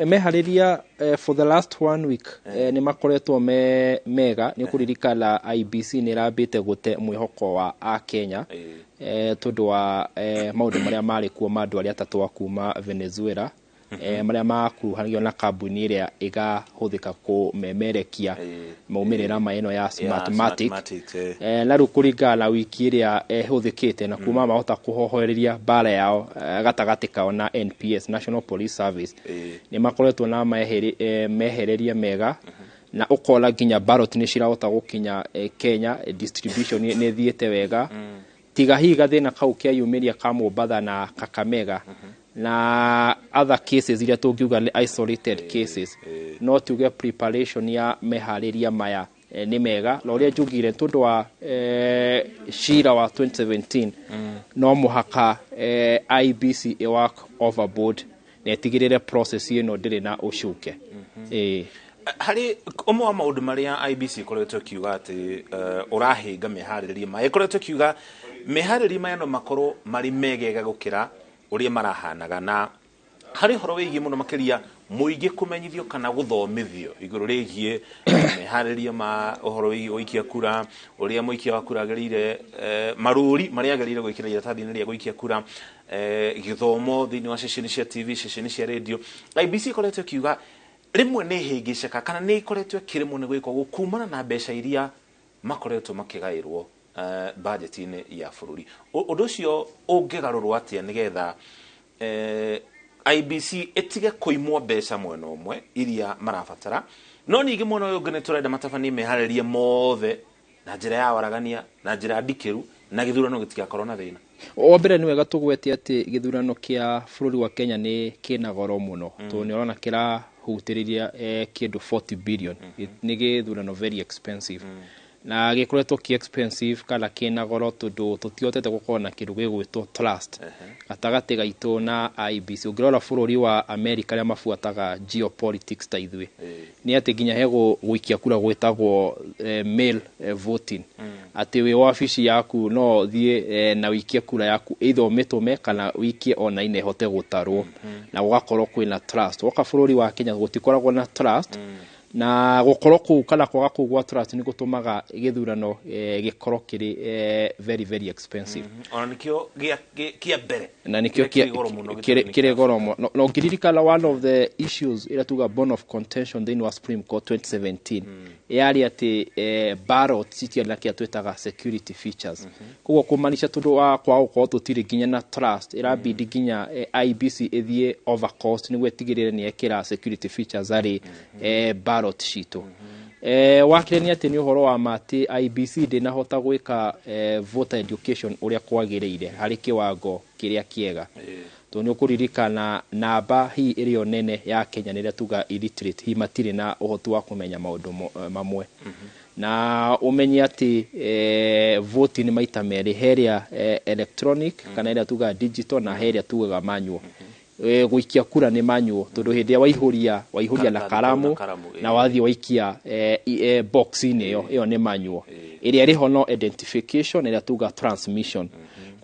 Meharĩria for the last 1 week nĩ makoretwo me mega. Nĩ kũririkana IEBC nĩ ĩrambĩte gũte mwĩhoko wa Akenya tondũ wa maũndũ marĩa marĩ kuo ma andũ arĩa atatũ a kuma Venezuela, Marĩa makuruhanagio na kambuni ĩrĩa ĩgahũthĩka kũmemerekia maumĩrĩra ma ĩno ya Smartmatic. Smartmatic, Na rĩu kũringana na wiki ĩrĩa ĩhũthĩkĩte na kuma mahota kũhohoreria mbara yao gatagatĩ kao na NPS, National Police Service, nĩ makoretwo na mehereria mega, na ũkona nginya ballot nĩ cirahota gũkinya Kenya, distribution nĩ ĩthiĩte wega, tiga hihi gathĩna kau keyumĩria ka Mombatha na Kakamega na other cases iria tũngiuga nĩ isolated cases. No tuge preparation ya meharĩria maya nĩ mega, na ũrĩa njugire tondũ wa cira wa 2017, no mũhaka IEBC ĩ work overboard na ĩtigĩrĩre process ĩno ndĩrĩ na ũcuke. Harĩ ũmwe wa maũndũ marĩa IEBC ĩkoretwo ĩkiuga atĩ ũrahĩnga meharĩrĩria maya, ĩkoretwo ĩkiuga meharĩrĩria maya no makorwo marĩ megega gũkĩra ũrĩa marahanaga, na harĩ ũhoro wĩgiĩ mũno makĩria mũingĩ kũmenyithio kana gũthomithio igũrũ rĩgiĩ meharĩrĩria ma ũhoro wĩgiĩ gũikia kura, ũrĩa mũikia wa kura agĩrĩire, marũri marĩa agĩrĩire gwĩkĩra iratathi-inĩ rĩa gũikia kura, gĩthomo thĩinĩ wa ceceni cia TV, ceceni cia radio. IEBC ĩkoretwo ĩkiuga rĩmwe nĩ ĩhĩngĩceka kana nĩ ĩkoretwo ĩkĩremwo nĩ gwĩka ũguo kumana na mbeca iria makoretwo makĩgaĩrwo budget-inĩ ya bũrũri. Ũndũ ũcio ũngĩgarũrwo atĩa nĩgetha IEBC ĩtige kũimwo mbeca mwena ũmwe iria marabatara, no ningĩ mwena ũyũ ũngĩ nĩ tũrenda matabanie meharĩrie mothe na njĩra ya waragania na njĩra ndikĩru na gĩthurano gĩtigakorwo na thĩna? Wa mbere, nĩ wega tũgwete atĩ gĩthurano kĩa bũrũri wa Kenya nĩ kĩna goro mũno, tondũ nĩ ũrona kĩrahutĩrĩria kĩndũ 40 billion. Nĩ gĩthurano very expensive, na gĩkoretwo kĩ expensive kana kĩna goro tondũ tũtihotete gũkorwo na kĩndũ gĩgwĩtwo trust gatagatĩ gaitũ na IEBC. Ũngĩrora bũrũri wa America, arĩa mabuataga geopolitics ta ithuĩ, nĩ atĩ nginya he gũikia kura gwĩtagwo mail voting, atĩ wĩ wabici yaku no ũthiĩ na ũikie kura yaku, either ũmĩtũme kana ũikie online ĩhote gũtarwo, na gũgakorwo kwĩna trust. Woka bũrũri wa Kenya gũtikoragwo na trust, na gũkorwo kũu kana kwaga kũu gwa trust nĩ gũtũmaga gĩthurano gĩkorwo kĩrĩ very very expensive. Ona nĩkĩo kĩa mbere na nĩkĩo kĩrĩa kĩrĩ goro mũno kĩrĩ gĩthurano-inĩ. Kĩrĩ goro mũno. Na ũngĩririkana, one of the issues ĩrĩa tuga bone of contention thĩinĩ wa Supreme Court 2017 yarĩ atĩ ballot citiarĩ na kĩrĩa twĩtaga security features. Koguo kũmaanisha tondũ wa kwaga gũkorwo tũtirĩ nginya na trust, ĩrabidi nginya IEBC ĩthiĩ over cost nĩguo ĩtigĩrĩre nĩ yekĩra security features harĩ ballot citũ. Wakĩrĩ nĩ atĩ nĩ ũhoro wa ma atĩ IEBC ndĩnahota gwĩka voter education ũrĩa kwagĩrĩire harĩ kĩwango kĩrĩa kĩega, tondũ nĩ ũkũririkana namba hihi ĩrĩa nene ya Kenya nĩ ĩrĩa tuga illiterate, hihi matirĩ na ũhoti wa kũmenya maũndũ mamwe. Na ũmenye atĩ vote nĩ maita merĩ, he ĩrĩa electronic kana ĩrĩa tugaga digital, na he ĩrĩa tugaga manual. Gũikia kura nĩ manual, tondũ hĩndĩ ĩrĩa waihũria na Karatathi kau na karamu karamu, na wathiĩ waikia box-inĩ ĩyo nĩ manual. Ĩrĩa ĩrĩho no identification, ĩrĩa tuga transmission.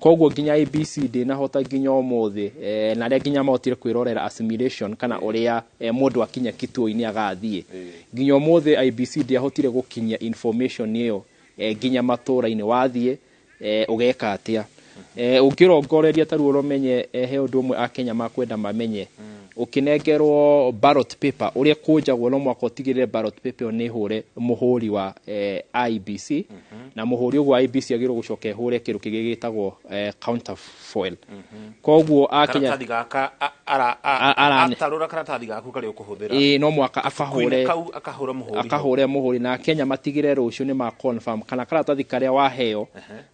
Koguo nginya IEBC ndĩnahota nginya ũmũthĩ, na arĩa nginya mahotire kwĩrorera assimilation kana ũrĩa mũndũ akinya kituo-inĩ agathiĩ, nginya ũmũthĩ IEBC ndĩahotire gũkinyia information ĩyo nginya matũra-inĩ, wathiĩ ũgeka atĩa. Ũngĩrongoreria ta rĩu ũmenye, he ũndũ ũmwe akenya makwenda mamenye, ũkĩnengerwo ballot paper ũrĩa kũnjagwo, no mwaka ũtigĩrĩre ballot paper ĩyo nĩ hũre mũhũri wa IEBC, na mũhũri ũguo wa IEBC agĩrĩirwo gũcoka ĩhũre kĩndũ kĩngĩ gĩtagwo counterfoil. Koguo akenya Karatathi gaka atarũra karatathi gaku karĩa ũkũhũthĩra, ĩĩ, no mwaka kabuku-inĩ akahũre kau akahũra mũhũri hau. Akahũre mũhũri, na Kenya matigĩre rũciũ nĩ ma confirm kana karatathi karĩa waheo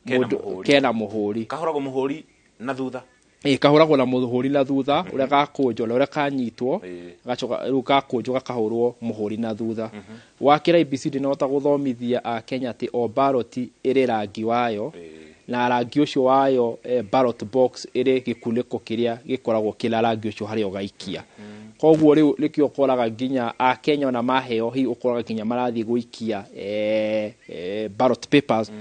Kena mũhũri. Kena mũhũri. Kahũragwo mũhũri na thutha. Ĩ, kahũragwo na mũhũri na thutha, ũrĩa gakũnjwo na ũrĩa kanyitwo, gacoka rĩu gakũnjwo gakahũrwo mũhũri na thutha. Wakĩra IEBC ndĩnahota gũthomithia akenya atĩ o ballot ĩrĩ rangi wayo, na rangi ũcio wayo, ballot box ĩrĩ gĩkunĩko kĩrĩa gĩkoragwo kĩna rangi ũcio harĩa ũgaikia. Koguo rĩu nĩkĩo ũkoraga nginya akenya ona maheo hihi ũkoraga nginya marathiĩ gũikia ballot papers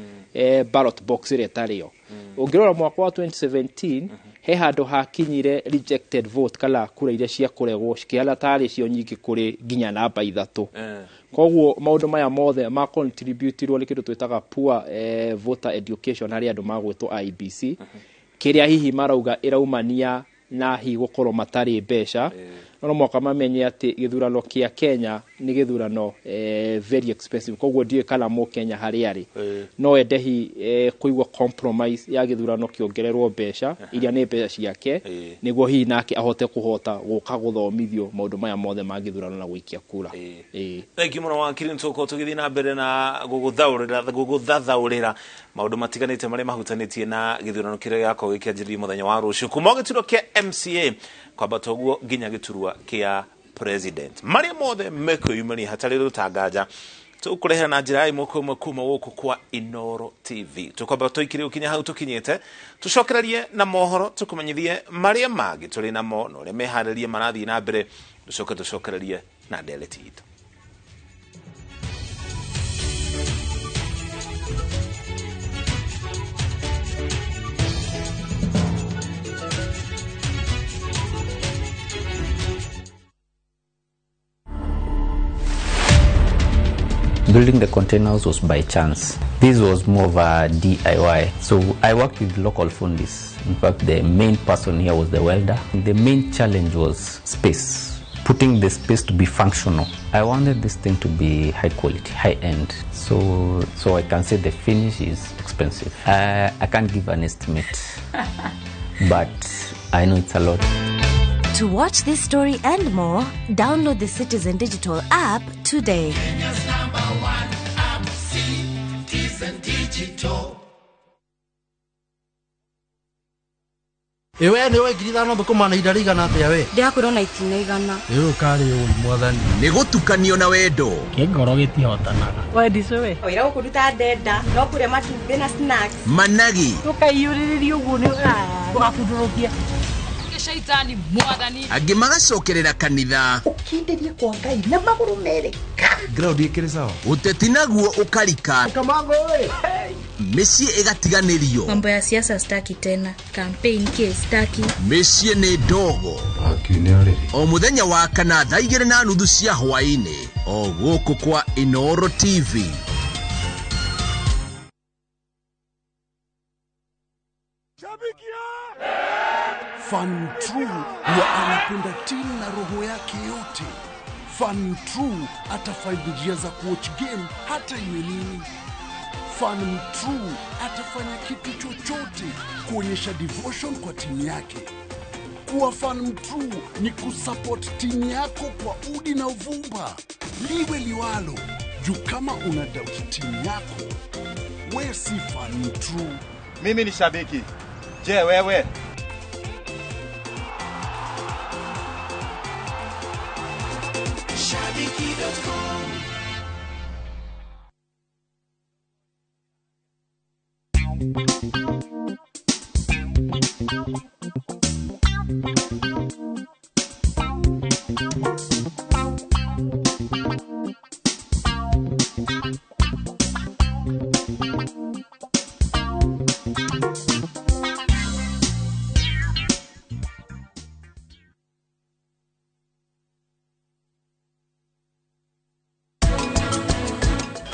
ballot box ĩrĩa ĩtarĩ yo. Ũngĩrora mwaka wa 2017, he handũ hakinyire rejected vote kana kura iria cia kũregwo cikĩhana tarĩ cio nyingĩ kũrĩ nginya namba 3. Koguo maũndũ maya mothe ma contributirwo nĩ kĩndũ twĩtaga poor voter education harĩ andũ magwĩtwo IEBC, kĩrĩa hihi marauga ĩraumania na hihi gũkorwo matarĩ mbeca, no mwaka mamenye atĩ gĩthurano kĩa Kenya nĩ gĩthurano very expensive. Koguo ndiũĩ kana mũkenya harĩa arĩ no ende hi kũigua compromise ya gĩthurano kĩongererwo mbeca iria nĩ mbeca ciake, nĩguo hihi nake ahote kũhota gũka gũthomithio maũndũ maya mothe ma gĩthurano na gũikia kura. Thank you mũno wakiri, nĩtũgũkorwo tũgĩthiĩ na mbere na gũgũthathaũrĩra maũndũ matiganĩte marĩa mahutanĩtie na gĩthurano kĩrĩa gĩgakorwo gĩkĩanjĩrĩria mũthenya wa rũciũ, kuma gĩturwa kĩa MCA kwambata ũguo nginya gĩturwa kĩa president, marĩa mothe mekwĩyumĩria hatarĩ rũtanganja tũkũrehera na njĩra ya ĩmwe kwa ĩmwe kuma gũkũ kwa Inooro TV. Tũkwamba tũikire gũkinya hau tũkinyĩte, tũcokererie na mohoro, tũkũmenyithie marĩa mangĩ tũrĩ namo na ũrĩa meharĩrie marathiĩ na mbere, tũcoke tũcokererie na ndereti itũ. Building the containers was by chance. This was more of a DIY. So I worked with local fundis. In fact, the main person here was the welder. The main challenge was space, putting the space to be functional. I wanted this thing to be high quality, high end. So I can say the finish is expensive. I can't give an estimate, but I know it's a lot. To watch this story and more, download the Citizen Digital app today. Kenya's number one app, Citizen Digital. Ewe nĩ 5,000 thũkũma na ihinda rĩigana atĩa we? Ndĩrakwĩrwo na itina 100. Rĩu ũkarĩ ũi mwathani. Nĩ gũtukanio na wendo. Kĩngoro gĩtihotanaga. Wendicũ wĩra gũkũruta ndenda no kũrĩa matumbĩ na snacks. Managi. Tũkaiyũrĩrĩria ũguo nĩ ũgabundũrũkia. Shaitani mwathani. Angĩ magacokerera kanitha. Ũkindĩrie kwa Ngai na magũrũ merĩ. Ground ĩkĩrĩ sawa. Ũteti naguo ũkarika. Kamango ĩ. Mĩciĩ ĩgatiganĩrio. Mambo ya siasa staki tena. Campaign case staki. Mĩciĩ nĩ ndogo. O mũthenya wa kana thaa 2:30 cia hwaĩ-inĩ. O gũkũ kwa Inooro TV. Fan True huwa anapenda timu na roho yake yote. Fan True atafind njia za kuwatch game hata iwe nini. Fan True atafanya kitu chochote kuonyesha devotion kwa timu yake. Kuwa fan true ni kusupport timu yako kwa udi na uvumba. Liwe liwalo, juu kama una doubt timu yako, we si fan true. Mimi ni shabiki. Je, wewe? Shabiki.com.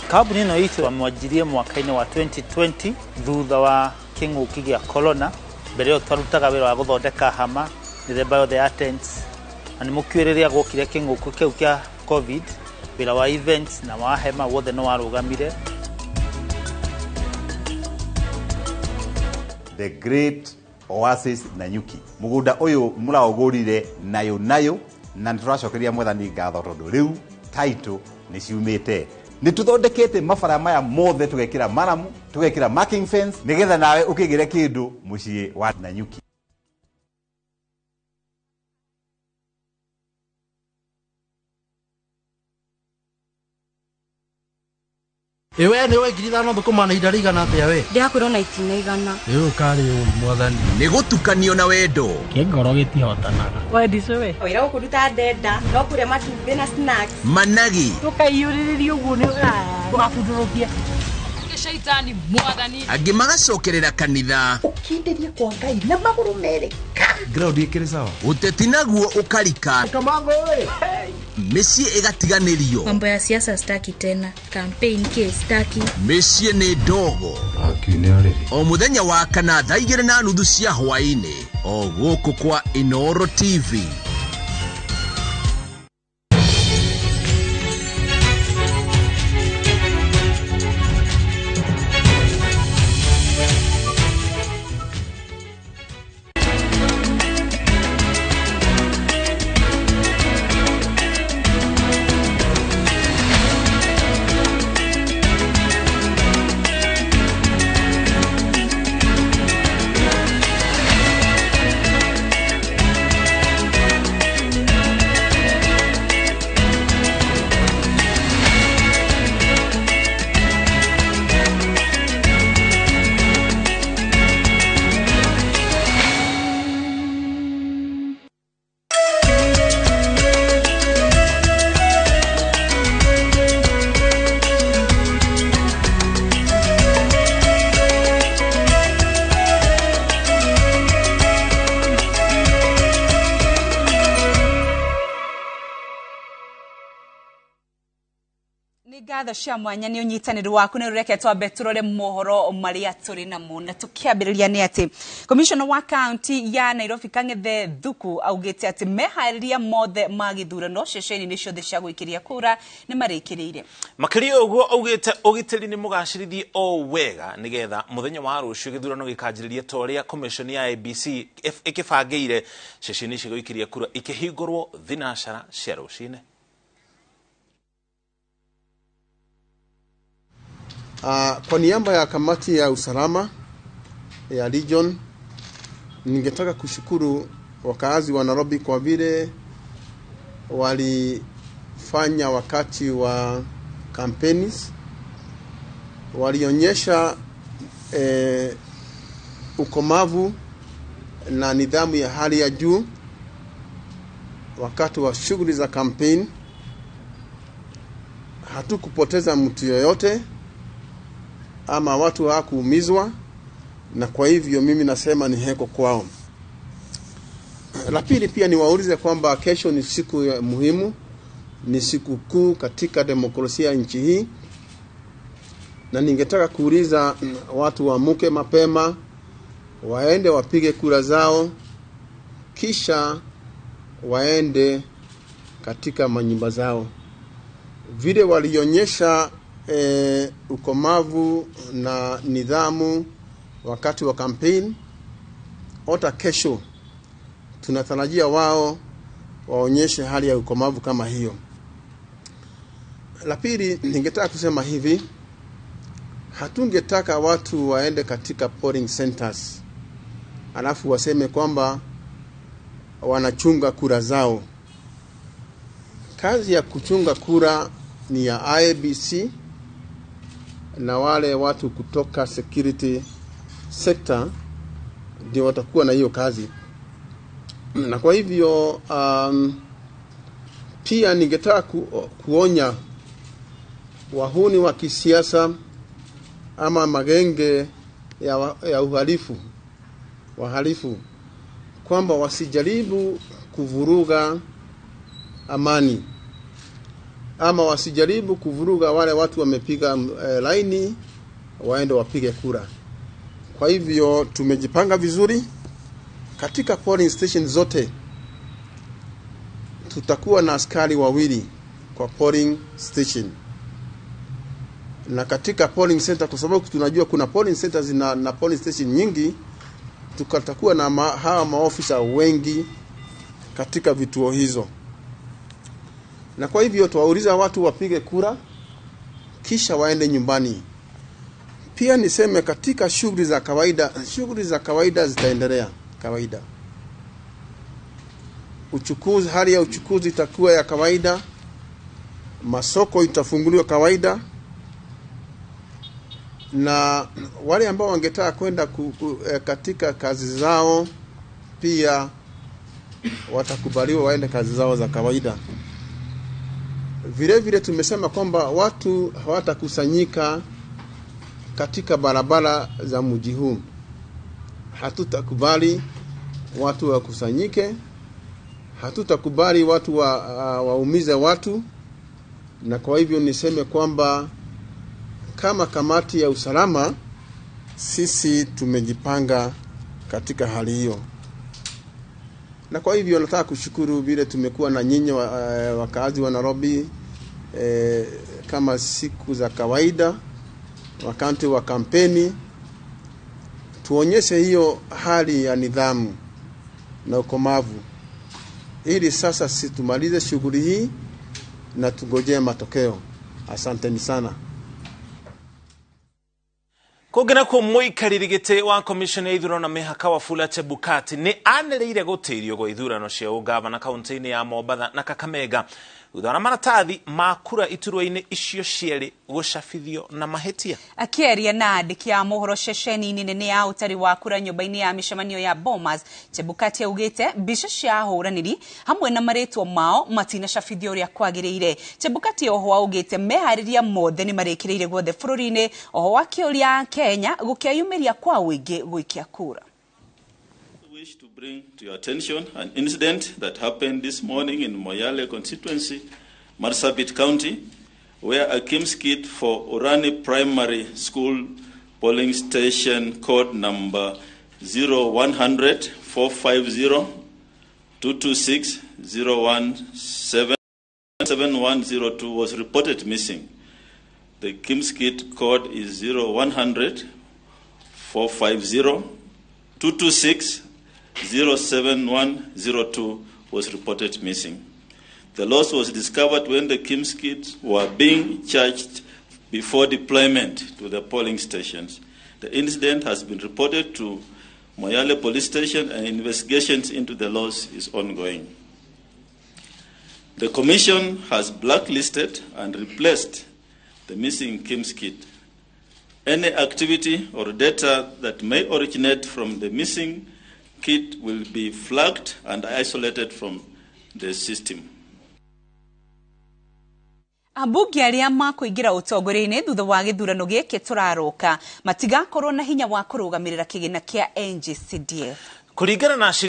Kambuni ĩno itũ amwanjirie mwaka-inĩ wa 2020 thutha wa kĩng'ũki gĩa corona. Mbere ĩyo twarutaga wĩra wa gũthondeka hama mĩthemba yothe ya tents, na nĩ mũkiũĩ rĩrĩa gwokire kĩng'ũki kĩu kĩa covid, wĩra wa events na wa hema wothe nĩ warũgamire. The Great Oasis Nanyuki mũgũnda ũyũ mũraũgũrire nayo nayo, na nĩtũracokeria mwathani ngatho tondũ rĩu title nĩ ciumĩte. Nĩ tũthondekete mabara maya mothe, tũgekĩra maramu, tũgekĩra marking fence, nĩgetha nawe ũkĩgĩre kĩndũ mũciĩ wa Nanyuki. Ewe nĩ 5,000 thũkũma na ihinda rĩigana atĩa we? Ndĩrakwĩrwo na itina 100. Rĩu ũkarĩ ũi mwathani. Nĩ gũtukanio na wendo. Kĩngoro gĩtihotanaga. Wendicũ we wĩra gũkũruta ndenda no kũrĩa matumbĩ na snacks. Managi. Tũkaiyũrĩrĩria ũguo nĩ ũgabundũrũkia. Shaitani mwathani. Angĩ magacokerera kanitha. Ũkindĩrie kwa Ngai na magũrũ merĩ. Ground ĩkĩrĩ sawa. Ũteti naguo ũkarika. Kamango ĩ. Mĩciĩ ĩgatiganĩrio. Mambo ya siasa staki tena, campaign case staki. Mĩciĩ nĩ ndogo. O mũthenya wa kana thaa 2:30 cia hwaĩ-inĩ o gũkũ kwa Inooro TV. Ngatho cia mwanya nĩ ũnyitanĩri waku nĩ reke twambe tũrore mohoro marĩa tũrĩ namo na tũkĩambĩrĩria nĩ atĩ Commissioner wa county ya Nairobi Kang'ethe Thuku augĩte atĩ meharĩria mothe ma gĩthurano ceceni-inĩ ciothe cia gũikĩria kura nĩ marĩkĩrĩire. Makĩria ũguo augĩte ũgitĩri nĩ mũgacĩrithie o wega nĩgetha mũthenya wa rũciũ gĩthurano gĩkanjĩrĩria ta ũrĩa commission ya IEBC ĩkĩbangĩire ceceni cia gũikĩria kura ikĩhingũrwo thinacara cia rũcinĩ. Kwa niaba ya kamati ya usalama ya region, ningetaka kushukuru wakaazi wa Nairobi kwa vile walifanya wakati wa campaigns, walionyesha ukomavu na nidhamu ya hali ya juu wakati wa shughuli za campaign. Hatukupoteza mtu yoyote ama watu hawakuumizwa, na kwa hivyo mimi nasema ni heko kwao. La pili pia niwaulize kwamba kesho ni siku muhimu, ni siku kuu katika demokrasia ya nchi hii, na ningetaka kuuliza watu waamuke mapema, waende wapige kura zao, kisha waende katika manyumba zao. Vile walionyesha ukomavu na nidhamu wakati wa campaign, hata kesho tunatarajia wao waonyeshe hali ya ukomavu kama hiyo. La pili ningetaka kusema hivi, hatungetaka watu waende katika polling centers alafu waseme kwamba wanachunga kura zao. Kazi ya kuchunga kura ni ya IEBC na wale watu kutoka security sector ndio watakuwa na hiyo kazi. Na kwa hivyo pia ningetaka kuonya wahuni wa kisiasa ama magenge ya uhalifu, wahalifu, kwamba wasijaribu kuvuruga amani ama wasijaribu kuvuruga wale watu wamepiga laini waende wapige kura. Kwa hivyo tumejipanga vizuri katika polling station zote. Tutakuwa na askari wawili kwa polling station, na katika polling center, kwa sababu tunajua kuna polling centers na polling station nyingi, tutakuwa na hawa maofisa wengi katika vituo hizo. Na kwa hivyo tuwauliza watu wapige kura kisha waende nyumbani. Pia niseme katika shughuli za kawaida, shughuli za kawaida zitaendelea kawaida. Uchukuzi, hali ya uchukuzi itakuwa ya kawaida, masoko itafunguliwa kawaida, na wale ambao wangetaka kwenda katika kazi zao pia watakubaliwa waende kazi zao za kawaida. Vile vile tumesema kwamba watu hawatakusanyika katika barabara za mji huu. Hatutakubali watu wakusanyike, Hatutakubali watu waumize watu, na kwa hivyo niseme kwamba kama kamati ya usalama sisi tumejipanga katika hali hiyo. Na kwa hivyo nataka kushukuru vile tumekuwa na nyinyi wakazi wa Nairobi kama siku za kawaida wakati wa kampeni, tuonyeshe hiyo hali ya nidhamu na ukomavu ili sasa situmalize shughuli hii na tungojee matokeo. Asanteni sana. Kũngĩ nakuo mũikarĩri gĩtĩ wa commission ya ithurano na mĩhaka Wafula Chebukati nĩ anĩrĩire gũtĩrio gwa ithurano cia ũgavana kaunti-inĩ ya Mombatha na Kakamega thutha wa maratathi ma kura iturwa-inĩ icio cierĩ gũcabithio na mahĩtia. Akĩaria na andĩki a mohoro ceceni-inĩ nene ya ũtari wa kura nyũmba-inĩ ya mĩcemanio ya Bomas, Chebukati augĩte mbica cia ahũranĩri hamwe na marĩtwa mao matinacabithio ũrĩa kwagĩrĩire. Chebukati oho augĩte meharĩria mothe nĩ marĩkĩrĩire guothe bũrũri-inĩ, oho akĩũria Kenya gũkĩyumĩria kwa ũingĩ gũikia kura. Wish to bring to your attention an incident that happened this morning in Moyale constituency, Marsabit County, where a KIMS kit for Orani Primary School polling station code number 0100 450 226 017 7102 was reported missing. The KIMS kit code is 0100 450 226 07102 was reported missing. The loss was discovered when the KIMS kits were being charged before deployment to the polling stations. The incident has been reported to Moyale Police Station and investigations into the loss is ongoing. The Commission has blacklisted and replaced the missing KIMS kit. Any activity or data that may originate from the missing kit will be flagged and isolated from the system. Ambunge arĩa makũingĩra ũtongoria-inĩ thutha wa gĩthurano gĩkĩ tũraroka matigakorwo na hinya wa kũrũgamĩrĩra kĩgĩna kĩa NGCDF. Kũringana na